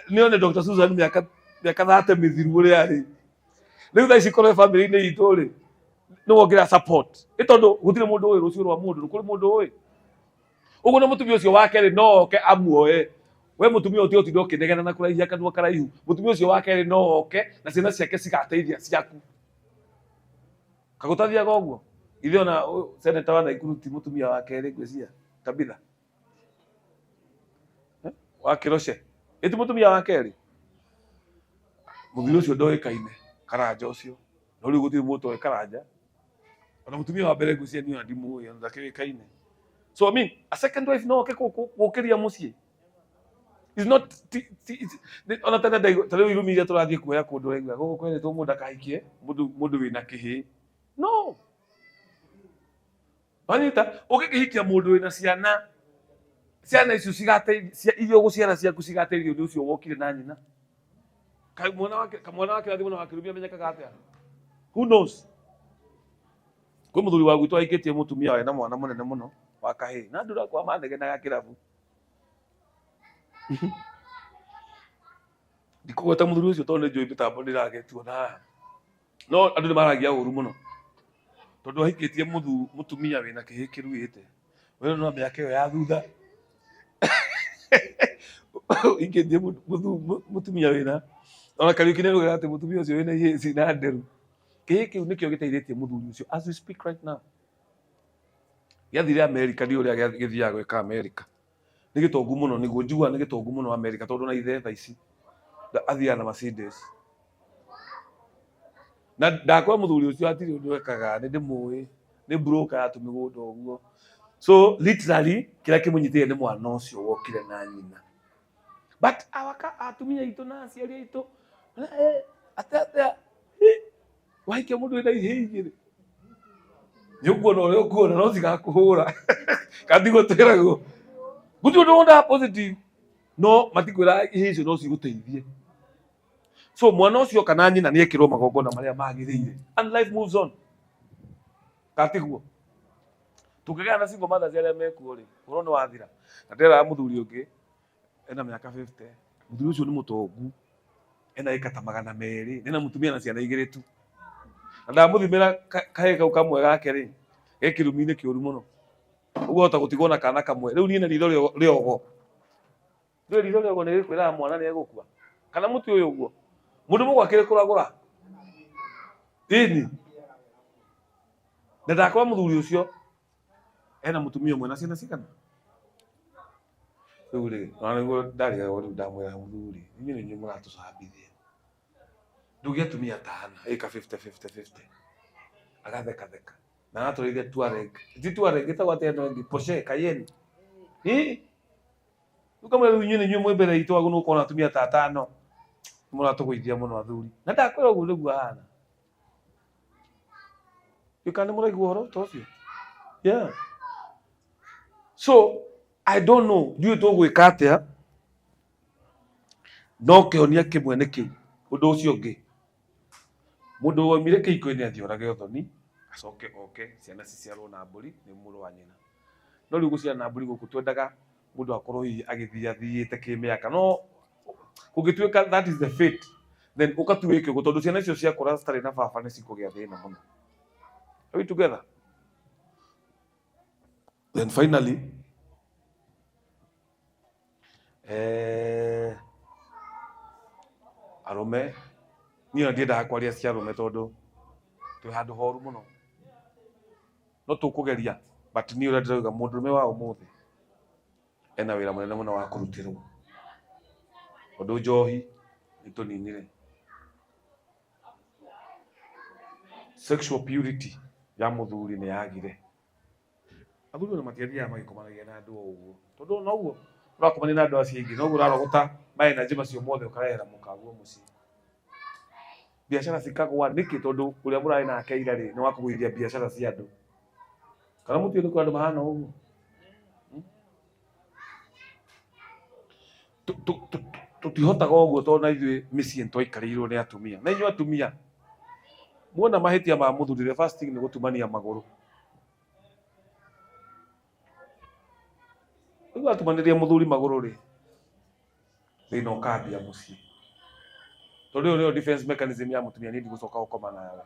nĩ one Dr. Susan mĩaka 30 mĩthiru ũrĩa arĩ. Rĩu thaa ici korwo family-inĩ itũ rĩ, nĩ wongerera support. Nĩ tondũ gũtirĩ mũndũ ũĩ rũciũ rwa mũndũ, kũrĩ mũndũ ũĩ. Ũguo na mũtumia ũcio wa kerĩ no oke amuoe. We mũtumia ũyũ tiga ũtinde ũkĩnegena na kũraihia kanua karaihu. Mũtumia ũcio wa kerĩ no oke na ciana ciake cigateithia ciaku. Kagũtathiaga ũguo? Ithe ona seneta wa Naikuru ti mũtumia wa kerĩ ngwĩciria, Tabitha. Wa Kĩroce. Ĩ ti mũtumia wa kerĩ? Mũthuri ũcio ndoĩkaine, Karanja ũcio. No rĩu gũtirĩ mũndũ ũtoĩ Karanja. Ona mũtumia wa mbere ngwĩciria niĩ ona ndimũĩ, ona ndakĩũĩkaine. So I mean, a second wife no oke gũkĩria mũciĩ. It's not ti, ti, it's, ona tene ndaigua ta rĩu irumi iria tũrathiĩ kuoya kũndũ ũraigua gũkũ kwerĩtwo mũndũ akahikie mũndũ wĩna kĩhĩĩ. No. Wanyita ũngĩkĩhikia mũndũ wĩna ciana ciana icio cigateithia iria ũgũciara ciaku cigateithio nĩ ũcio wokire na nyina. Kamwana wake kamwana wake rathimo na wakĩrumia amenyekaga atĩa? Who knows? Kwĩ mũthuri wa gwitũ ahikĩtie mũtumia wena mwana mũnene mũno wa kahĩĩ na ndura kwa manegenaga kĩrabu. Ndikũgweta mũthuri ũcio tondũ nĩ njũĩ mĩtambo nĩ ĩragetuo na haha. No andũ nĩ maragia ũru mũno tondũ ahikĩtie mũtumia wĩna kĩhĩ kĩruĩte. We no mĩaka ĩyo ya thutha hikĩtie mũtumia wĩna ona Kariũki nĩ arauga atĩ mũtumia ũcio wĩna ihĩĩ cina nderu. Kĩhĩ kĩu nĩkĩo gĩteithĩtie mũthuri ũcio as we speak right now. Gĩathire Amerika ndiũĩ ũrĩa gĩthiaga gwĩka Amerika. Nĩ gĩtongu mũno nĩguo njiguaga nĩ gĩtongu mũno Amerika tondũ ona ithe thaa ici athiaga na Mercedes. Na ndakora mũthuri ũcio hatirĩ ũndũ ekaga, nĩ ndĩmũĩ, nĩ broker ya tũmĩgũnda ũguo. So literally kĩrĩa kĩmũnyitĩte nĩ mwana ũcio wokire na nyina. But awaka atumia aitũ na aciari aitũ, eh, atĩa atĩa, eh, wahikia mũndũ wĩna ihĩĩ igĩrĩ. Nĩ ũkuona ũrĩa ũkuona no cigakũhũra. Kana tiguo twĩragwo. Gũtirĩ ũndũ wonaga positive no matikwĩra ihĩĩ icio no cigũteithie. So mwana ũcio kana nyina nĩ ekĩrwo magongona marĩa magĩrĩire and life moves on. Kana tiguo? Tũngĩgĩa na single mothers arĩa mekuo rĩ, ũhoro nĩ wathira. Na ndĩreraga mũthuri ũngĩ ena mĩaka 50, mũthuri ũcio nĩ mũtongu, ena ĩka ta 200, ena mũtumia na ciana igĩrĩ tu. Na ndamũthimĩra kahĩĩ kau kamwe gake rĩ, ge kĩrumi-inĩ kĩũru mũno. Ũguo ahota gũtigwo na kana kamwe. Rĩu niĩ na ritho rĩogo. Ndũĩ ritho rĩogo nĩ rĩkwĩraga mwana nĩ egũkua. Kana mũtiũĩ ũguo? Mũndũ mũgũ akĩrĩ kũragũra. Ĩni. Na ndakora mũthuri ũcio ena mũtumia ũmwe na ciana cigana? Rĩu rĩ, ona nĩguo ndarigagwo rĩu ndamwĩra mũthuri, inyuĩ nĩ inyuĩ mũratũcambithia. Ndũgĩe atumia atano, ĩka 50 50 50. Agathekatheka. Na aratũrĩire Tuareg. Ti Tuareg, ĩtagwo atĩa ĩno ĩngĩ? Porsche, Cayenne. Ĩ? Rĩu kamwĩra rĩu inyuĩ nĩ inyuĩ mwĩ mbere itũ agũ nĩ gũkorwo na atumia ta atano. Mũratũgũithia mũno athuri. Na ndakwĩra ũguo nĩguo ahana. Ndiũĩ kana nĩ mũraigua ũhoro ta ũcio. Yeah. So, I don't know, ndiũĩ tũgwĩka atĩa, no kĩhonia kĩmwe nĩ kĩu. Ũndũ ũcio ũngĩ, mũndũ waumire kĩhiko-inĩ athiĩ orage ũthoni, acoke oke ciana ciciarwo na mbũri nĩ mũrũ wa nyina. No rĩu gũciara na mbũri gũkũ twendaga mũndũ akorwo hihi agĩthiĩ athiĩte kĩmĩaka, no kũngĩtuĩka that is the fate, then ũkatuĩke ũguo, tondũ ciana icio ciakũra citarĩ na baba nĩ cikũgĩa thĩna mũno. Are we together? Then finally, arũme, niĩ ona ndiendaga kwaria cia arũme tondũ twĩ handũ horu mũno. No tũkũgeria, but niĩ ũrĩa ndĩrauga mũndũrũme wa ũmũthĩ ena wĩra mũnene mũno wa kũrutĩrwo. Tondũ njohi nĩ tũninire. Sexual purity ya mũthuri nĩ yagire. Athuri ona matiathiaga magĩkomanagia na andũ o ũguo. Tondũ ona ũguo ũrakomania na andũ acio aingĩ noguo ũrarogota ma energy macio mothe ũkarehera mũkaguo mũciĩ. Biacara cikagwa nĩkĩ? Tondũ ũrĩa mũrarĩ nake ira rĩ, nĩ wa kũgũithia biacara cia andũ. Kana mũtiũĩ nĩ kũrĩ andũ mahana ũguo? Tũtihotaga ũguo tondũ na ithuĩ mĩciĩ nĩ twaikarĩirwo nĩ atumia. Na inyuĩ atumia, muona mahĩtia ma mũthuri, the first thing nĩ gũtumania magũrũ. Rĩu atumanĩria mũthuri magũrũ rĩ, thĩna ũkambia mũciĩ. Tondũ ĩyo nĩyo defense mechanism ya mũtumia, niĩ ndigũcoka gũkoma nawe.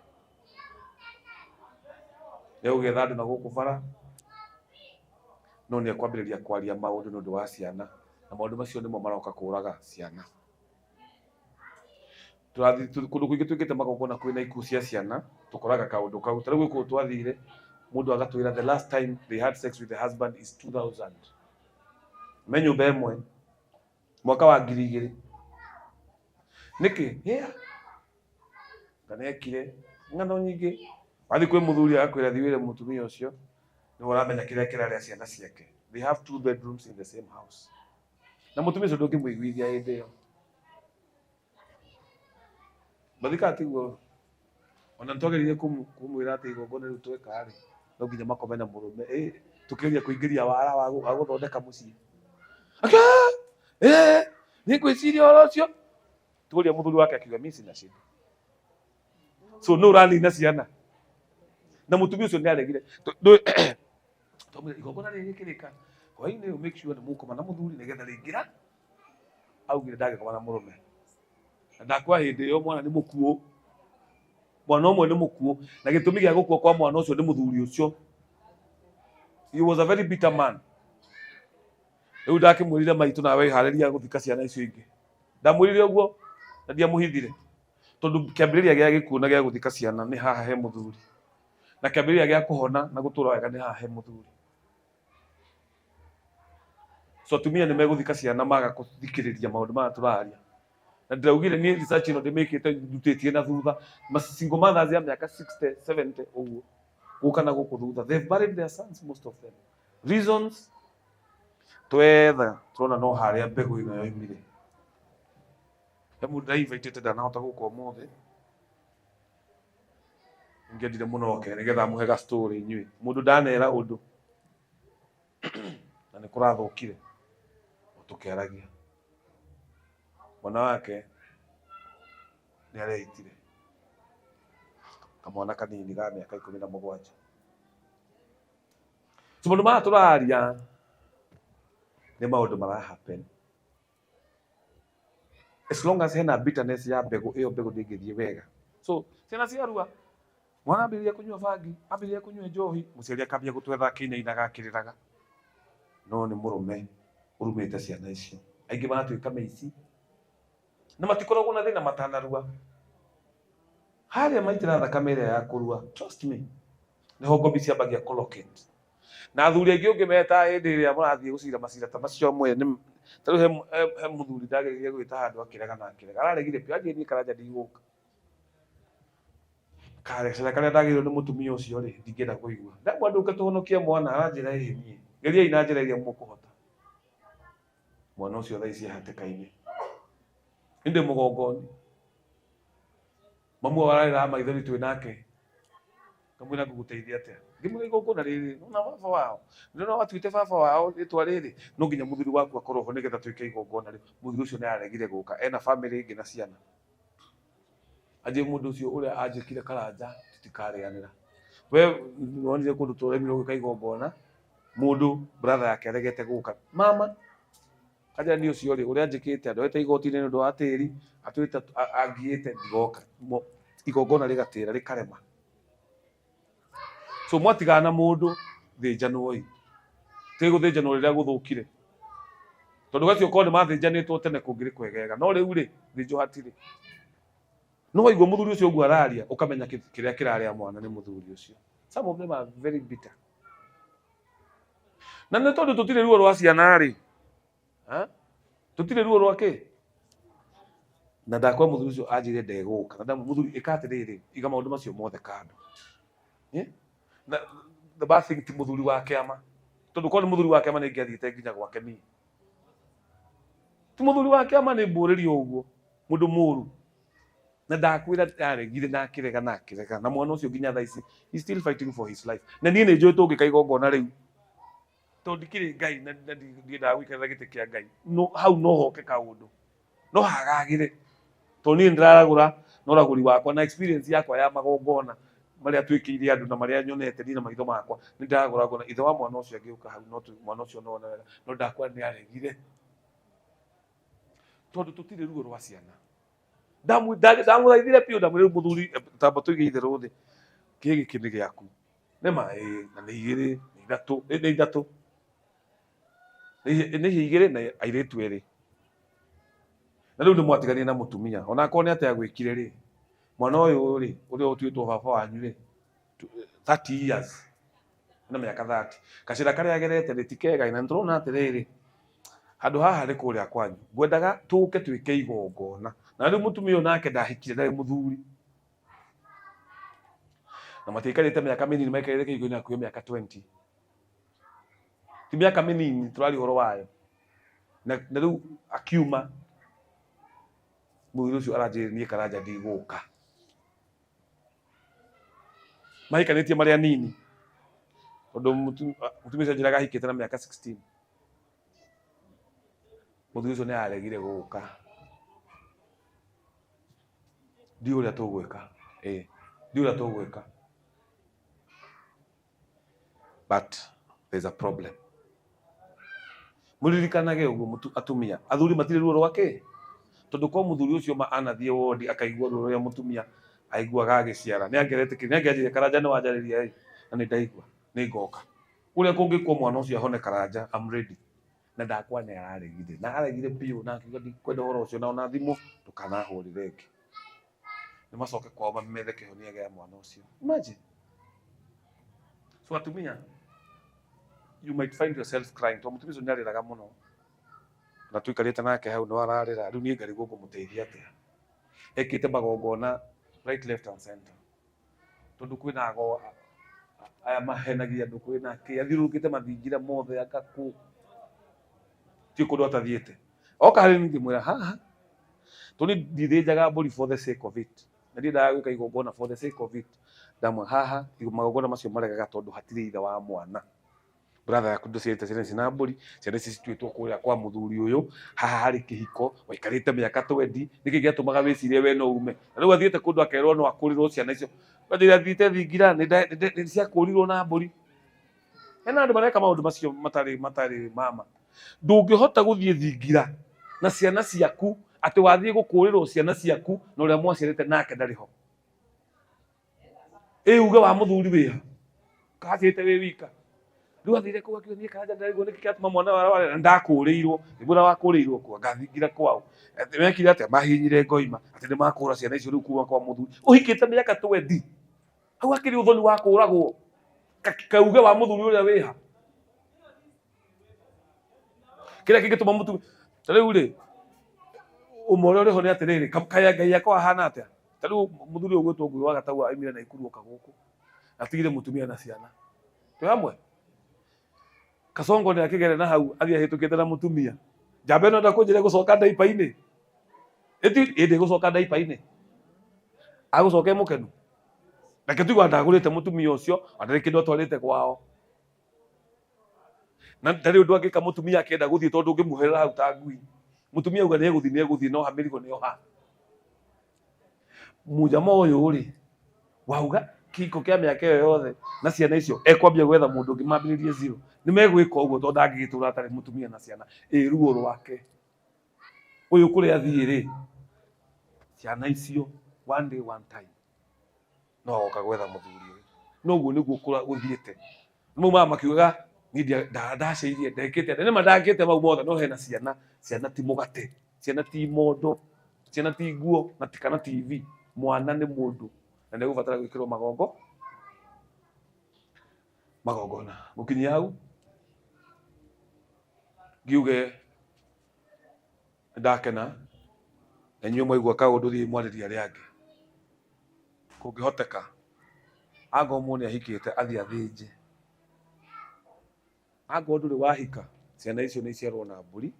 Nĩegũgĩetha andũ na gũkũ bara, no nĩ ekwambĩrĩria kwaria maũndũ nĩ ũndũ wa ciana, na maũndũ macio nĩmo maroka kũraga ciana. Tũrathiĩ kũndũ kũingĩ twĩkĩte magongona kwĩna ikuũ cia ciana, tũkoraga kaũndũ kau. Ta rĩu gwĩ kũndũ twathire, mũndũ agatwĩra the last time they had sex with the husband is 2000. Me nyũmba ĩmwe, mwaka wa 2000. Nĩkĩ? Yeah. Kana ekire ng'ano nyingĩ. Wathiĩ kwĩ mũthuri agakwĩra thiĩ wĩre mũtumia ũcio, nĩwe ũramenya kĩrĩa kĩrarĩa ciana ciake. They have two bedrooms in the same house. Na mũtumia ũcio ndũngĩmũiguithia hĩndĩ ĩyo. Mathikaga tiguo. Ona nĩtwageririe kũmwĩra atĩ igongona rĩu tweka rĩ, no nginya makome na mũrũme. Ĩ, tũkĩgeria kũingĩria wara wa gũthondeka mũciĩ. Ĩ, nĩ ngwĩciria ũhoro ũcio. Tũria mũthuri wake akiuga mimi sina shida. So no ũranina ciana. Na mũtumia ũcio nĩ aregire. Twamwĩra igongona rĩrĩ rĩkĩrĩka, hwaĩ-inĩ ũyũ make sure nĩ mũkoma na mũthuri nĩgetha rĩngĩra augire ndangĩkoma na mũrũme. Na ndakwa hĩndĩ ĩyo mwana nĩ mũkuũ. Mwana ũmwe nĩ mũkuũ. Na gĩtũmi gĩa gũkua kwa mwana ũcio nĩ mũthuri ũcio. He was a very bitter man. Rĩu ndakĩmwĩrire maitũ nawe harĩria gũthika ciana icio ingĩ. Ndamwĩrire ũguo na ndiamũhithire. Tondũ kĩambĩrĩria gĩa gĩkuũ na gĩa gũthika ciana nĩ haha he mũthuri. Na kĩambĩrĩria gĩa kũhona na gũtũra wega nĩ haha he mũthuri. So atumia nĩ megũthika ciana maga gũthikĩrĩria maũndũ maya tũraria. Na ndĩraugire niĩ research ĩno ndĩmĩkĩte ndutĩtie na thutha. Ma single mothers ya mĩaka 60, 70 ũguo gũka na gũkũ thutha. They've buried their sons, most of them. Reasons twetha turona no harĩa mbegũ ĩno yoimire. He mũndũ ndĩrainvitĩte ndanahota gũka ũmũthĩ. Ingĩendire mũno oke nĩgetha amũhe ga story inyuĩ. Mũndũ ndanera ũndũ na nĩ kũrathũkire o tũkĩaragia. Mwana wake nĩ areitire, kamwana kanini ga mĩaka 17. So maũndũ maya tũraria nĩ maũndũ mara happen. As long as hena bitterness ya mbegũ ĩyo, mbegũ ndĩngĩthiĩ wega. So ciana ciarua, mwana ambĩrĩria kũnyua bangi, ambĩrĩria kũnyua njohi, mũciari akambia gũtwetha akĩinainaga akĩrĩraga. No nĩ mũrũme ũrumĩte ciana icio. Aingĩ maratuĩka mĩici na matikoragwo na thĩna matanarua. Harĩa maitĩra thakame ĩrĩa ya kũrua, trust me, nĩho ngombi ciambagia kũ-locate. Na athuri aingĩ ũngĩmeta hĩndĩ ĩrĩa mũrathiĩ gũcira macira ta macio amwe nĩ ta rĩu he mũthuri ndageririe gwĩta handũ akĩrega na akĩrega, araregire biũ, anjĩrire niĩ Karanja ndigũka. Kacira karĩa ndagĩrĩirwo nĩ mũtumia ũcio rĩ, ndingĩenda kũigua. Ndamwĩra ndũke tũhonokie mwana, aranjĩra ĩĩ niĩ. Geriai na njĩra iria mũkũhota. Mwana ũcio thaa ici e hatĩka-inĩ. Niĩ ndĩ mũgongoni. Mamu wao ararĩraga maithori twĩ nake. Ngamwĩra ngũgũteithia atĩa? Ngĩmwĩra igongona rĩrĩ, nĩwona baba wao? Nĩwona watuĩte baba wao rĩtwa rĩrĩ? No nginya mũthuri waku akorwo ho nĩgetha twĩke igongona rĩu. Mũthuri ũcio nĩ aregire gũka, ena famĩlĩ ĩngĩ na ciana. Anjĩre mũndũ ũcio ũrĩa anjĩkire Karanja tũtikarĩanĩra. We nĩwonire kũndũ tũremirwo gwĩka igongona, mũndũ brother yake aregete gũka. Mama, Kanja niĩ ũcio rĩ, ũrĩa anjĩkĩte, andoete igoti-inĩ nĩ ũndũ wa tĩri, atwĩte angiĩte ndigoka. Igongona rĩgatĩra rĩkarema. So mwatigana na mũndũ, thĩnjanwoi. Ti gũthĩnjanwo rĩrĩa gũthũkire. Tondũ gacio korwo nĩ mathĩnjanĩtwo tene kũngĩrĩ kwegega. No rĩu rĩ, thĩnjo hatirĩ. No waigua mũthuri ũcio ũguo araria, ũkamenya kĩrĩa kĩrarĩa mwana nĩ mũthuri ũcio. Some of them are very bitter. Na nĩ tondũ tũtirĩ ruo rwa ciana rĩ, ha? Tũtirĩ ruo rwa kĩ? Na ndakwa mũthuri ũcio anjĩre ndegũka. Na ndamwĩra mũthuri ĩka atĩrĩrĩ, iga maũndũ macio mothe kando. Eh? Na the bad thing ti mũthuri wa kĩama. Tondũ korwo nĩ mũthuri wa kĩama nĩ ingĩathiĩte nginya gwake niĩ. Ti mũthuri wa kĩama nĩ mbũrĩrio ũguo, mũndũ mũru. Na ndakwĩra aregire na akĩrega na akĩrega. Na mwana ũcio nginya thaa ici, he's still fighting for his life. Na niĩ nĩ njũĩ tũngĩka igongona rĩu. Tondũ ndikĩrĩ Ngai na ndiendaga gũikarĩra gĩtĩ kĩa Ngai. No, hau no hoke kaũndũ. No hagagĩre. Tondũ niĩ nĩndĩraragũra na ũragũri wakwa na experience yakwa ya magongona marĩa twĩkĩire andũ na marĩa nyonete niĩ na maitho makwa. Nĩndĩragũra ngona ithe wa mwana ũcio angĩũka hau no mwana ũcio no one wega. No ndakwĩra nĩ aregire. Tondũ tũtirĩ ruo rwa ciana. Ndamũthaithire biũ ndamwĩra rĩu mũthuri tamba tũige itherũ thĩ. Kĩĩ gĩkĩ nĩ gĩaku. Nĩ ma ĩĩ na nĩ igĩrĩ, nĩ ithatũ, nĩ ithatũ. Nĩ ihĩĩ igĩrĩ na airĩtu erĩ. Na rĩu nĩ mwatiganire na mũtumia. Ona akorwo nĩ atĩa agwĩkire rĩ, mwana ũyũ rĩ, ũrĩa ũtuĩtwo baba wanyu rĩ, 30 years, na mĩaka 30. Gacĩra karĩa agerete rĩ, ti kega na nĩtũrona atĩrĩrĩ, handũ haha nĩ kũrĩa kwanyu. Ngwendaga tũke twĩke igongona. Na rĩu mũtumia ũyũ nake ndahikire, ndarĩ mũthuri. Na matiaikarĩte mĩaka mĩnini, maikarĩte kĩhiko-inĩ hakuhĩ mĩaka 20. Ti mĩaka mĩnini tũraria ũhoro wayo. Na rĩu akiuma, mũthuri ũcio aranjĩrire niĩ Karanja ndigũka. Mahikanĩtie marĩ anini. Tondũ mũtumia ũcio anjĩraga ahikĩte na mĩaka 16. Mũthuri ũcio nĩ aregire gũka. Ndiũĩ ũrĩa tũgwĩka. Ĩĩ, ndiũĩ ũrĩa tũgwĩka. But there's a problem. Mũririkanage ũguo atumia, athuri matirĩ ruo rwa kĩ? Tondũ kwa mũthuri ũcio ma anathiĩ wodi akaigua ruo rũrĩa mũtumia aiguaga agĩciara, nĩ angĩretĩkĩria, nĩ angĩanjĩrire Karanja nĩ wanjarĩria ĩ, na nĩ ndaigua, nĩ ngoka. Ũrĩa kũngĩkwo mwana ũcio ahone Karanja, I'm ready. Na ndakwa nĩ araregire, na aregire biũ na akiuga ndikwenda ũhoro ũcio na ona thimũ ndũkanahũrĩre ĩngĩ. Nĩ macoke kwao mamethe kĩhonia gĩa mwana ũcio. Imagine. So atumia, you might find yourself crying. Tondũ mũtumia ũcio nĩ arĩraga mũno. Na tũikarĩte nake hau no ararĩra, rĩu niĩ ngarigwo ngũmũteithia atĩa. Ekĩte magongona right, left and center, tondũ kwĩna ago aya mahenagia andũ, kwĩna kĩ, athiũrũrũkĩte mathingira mothe akakũ ti kũndũ atathiĩte. Oka harĩ niĩ ngĩmwĩra haha, tondũ niĩ ndithĩnjaga mbũri for the sake of it, na ndiendaga gwĩka igongona for the sake of it. Ndamwĩra haha magongona macio maregaga tondũ hatirĩ ithe wa mwana. Brother yaku ndũciarĩte ciana ici na mbũri, ciana ici cituĩtwo kũrĩa kwa mũthuri ũyũ. Haha harĩ kĩhiko waikarĩte mĩaka 20, nĩkĩ gĩatũmaga wĩcirie we no ume? Na rĩu athiĩte kũndũ akerwo no akũrĩrwo ciana icio. Njĩra athiĩte thingira nĩ ciakũrirwo na mbũri. Hena andũ mareka maũndũ macio matarĩ mama. Ndũngĩhota gũthiĩ thingira na ciana ciaku atĩ wathiĩ gũkũrĩrwo ciana ciaku na ũrĩa mwaciarĩte nake ndarĩ ho. Ĩ uge wa mũthuri wĩha kacĩte wĩ wika. Rĩu athire kũu akiuga niĩ kanja ndĩraigua nĩkĩ kĩratũma mwana warware na ndakũrĩirwo. Nĩguo na wakũrĩirwo kũ ngathingira kwao. Atĩ mekire atĩa? Mahihinyire ngoima atĩ nĩ makũra ciana icio rĩu kuma kwa mũthuri ũhikĩte mĩaka 20. Hau hakĩrĩ ũthoni wa kũragwo. Kauge wa mũthuri ũrĩa wĩha. Kĩrĩa kĩngĩtũma mũtu ta rĩu rĩ, ũmwe ũrĩa ũrĩ ho nĩ atĩrĩrĩ, kaĩ Ngai akwa ahana atĩa? Ta rĩu mũthuri ũyũ ũgwĩtwo Ngũgĩ wa Gatau aimire Naikuru oka gũkũ, atigire mũtumia na ciana. Twĩ hamwe? Kasongo nĩ akĩgere na hau athiĩ ahĩtũkĩte na mũtumia. Njamba ĩno enda kũnjĩra ĩgũcoka ndaipa-inĩ. Ĩti ĩndĩ ĩgũcoka ndaipa-inĩ. Agũcoka e mũkenu. Reke tuge ndagũrĩte mũtumia ũcio, ona ndarĩ kĩndũ atwarĩte kwao. Na ndarĩ ũndũ angĩka mũtumia akĩenda gũthiĩ, tondũ ũngĩmuoherera hau ta ngui. Mũtumia auga nĩ egũthiĩ, nĩ egũthiĩ, no ha mĩrigo nĩ oha. Mũjama ũyũ rĩ, wauga kĩhiko kĩa mĩaka ĩyo yothe na ciana icio, ekwambia gwetha mũndũ ũngĩ mambĩrĩrie zero. Nĩ megwĩka ũguo tondũ ndangĩgĩtũra atarĩ mũtumia na ciana. Ĩ ruo rwake. Ũyũ kũrĩa athiĩ rĩ, ciana icio one day one time no agoka gwetha mũthuri ũyũ. No ũguo nĩguo gũthiĩte. Mau mama makiugaga niĩ ndacĩirie ndekĩte atĩa. Nĩma ndakĩte mau mothe, no hena ciana. Ciana ti mũgate, ciana ti mondo, ciana ti nguo na ti kana TV. Mwana nĩ mũndũ na nĩ egũbatara gwĩkĩrwo magongona. Gũkinyia hau ngiuge ndakena na inyuĩ mwaigua kaũndũ thiĩi mwarĩrie arĩa angĩ. Kũngĩhoteka angorwo mũndũ nĩ ahikĩte athiĩ athĩnje. Angorwo ndũrĩ wahika, ciana icio nĩ iciarwo na mbũri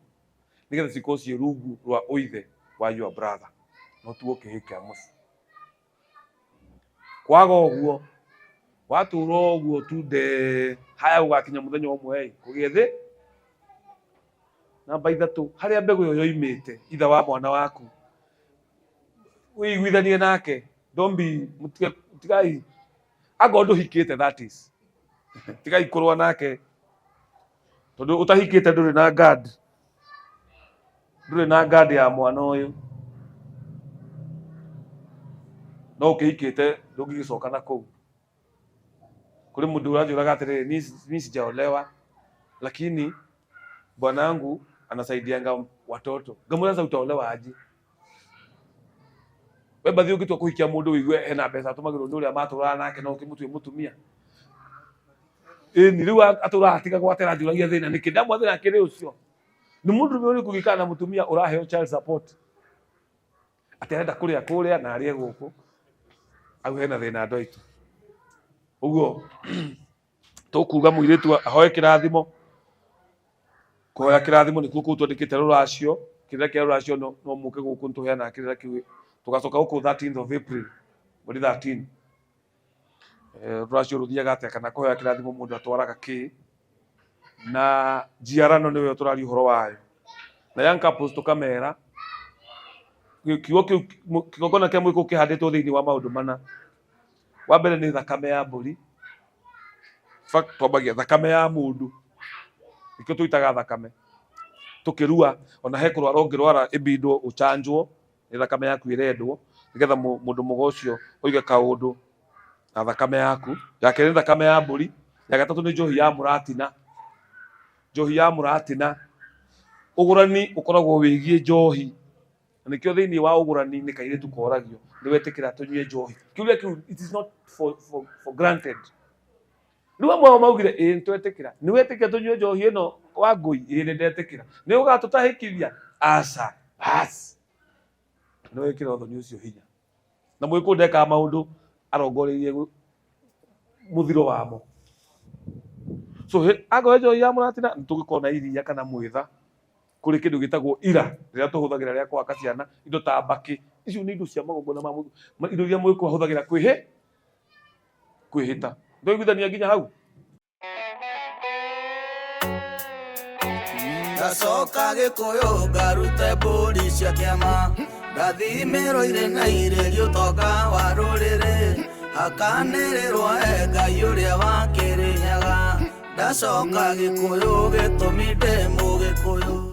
nĩgetha cikorwo ciĩ rungu rwa ũithe wa your brother na ũtuo kĩhĩĩ kĩa mũciĩ. Kwaga ũguo watũra ũguo tu ndee, haya gũgakinya mũthenya ũmwe ĩ kũgĩe thĩ. Namba 3, harĩa mbegũ ĩyo yoimĩte, ithe wa mwana waku, wĩiguithanie nake. Don't be, tigai, angorwo ndũhikĩte that is, tigai kũrũa nake, tondũ ũtahikĩte ndũrĩ na guard, ndũrĩ na guard ya mwana ũyũ. No ũkĩhikĩte ndũngĩgĩcoka na kũu. Kũrĩ mũndũ ũranjũraga atĩrĩrĩ, niĩ sijaolewa lakini bwanangu anasaidianga watoto. Ngamwĩra sasa utaolewa aje? We bathi ũngĩtua kũhikia mũndũ ũigue hena mbeca atũmagĩrwo nĩ ũrĩa matũraga nake no ũkĩmũtue mũtumia. Ĩni rĩu atũraga atiga gwake aranjũragia thĩna nĩkĩ? Ndamwathĩra akĩrĩ ũcio. Nĩ mũndũ ũrĩkũ ũgĩikara na mũtumia ũraheo child support? Atĩ arenda kũrĩa kũrĩa na arĩe gũkũ. Hau hena thĩna andũ aitũ. Ũguo tũkuga mũirĩtu ahoe kĩrathimo. Kũhoya kĩrathimo nĩkuo kũu twandĩkĩte rũracio. Kĩrĩra kĩa rũracio no mũke gũkũ nĩtũheanaga kĩrĩra kĩu. Tũgacoka gũkũ 13th of April, mweri 13. Rũracio rũthiaga atĩa kana kũhoya kĩrathimo mũndũ atwaraga kĩ? Na njiarano nĩyo tũraria ũhoro wayo. Na young couples tũkamera kiugo kĩu, kĩgongona kĩa mũgĩkũyũ kĩhandĩtwo thĩinĩ wa maũndũ mana. Wa mbere nĩ thakame ya mbũri. In fact twambagia thakame ya mũndũ, nĩkĩo tũitaga thakame tũkĩrua. Ona he kũrwara ũngĩrwara ĩbindwo ũchanjwo, nĩ thakame yaku ĩrendwo nĩgetha mũndũ mũgo ũcio oige kaũndũ na thakame yaku. Ya kerĩ nĩ thakame ya mbũri. Ya gatatũ nĩ njohi ya mũratina. Njohi ya mũratina, ũgũrani ũkoragwo wĩgiĩ njohi. Na nĩkĩo thĩinĩ wa ũgũrani nĩ kairĩtu koragio nĩ wetĩkĩra tũnyue njohi. Kĩũria kĩu it is not for granted. Rĩu amwe ao maugire ĩĩ nĩtwetĩkĩra. Nĩ wetĩkĩra tũnyue njohi ĩno wa ngũi? Ĩĩ nĩndetĩkĩra. Nĩ ũgatũtahĩkithia? Aca. Bas. Nĩ wĩkĩra ũthoni ũcio hinya. Na mũgĩkũyũ ndekaga maũndũ arongoreirie mũthiro wamo. So angorwo njohi ya mũratina nĩ tũgĩkorwo na iria kana mwĩtha. Kũrĩ kĩndũ gĩtagwo ira rĩrĩa tũhũthagĩra rĩa kũhaka ciana indo ta mbakĩ. Icio nĩ indo cia magongona ma indo iria mũgĩkũyũ ahũthagĩra kwĩhĩ kwĩhĩta. Twaiguithania nginya hau? Ndacoka Gĩkũyũ ngarute mbũri cia kĩama, ndathimĩrwo irĩ na irĩrio ũtonga wa rũrĩrĩ, hakanĩrĩrwo e Ngai ũrĩa wa Kĩrĩnyaga. Ndacoka Gĩkũyũ gĩtũmi ndĩ Mũgĩkũyũ.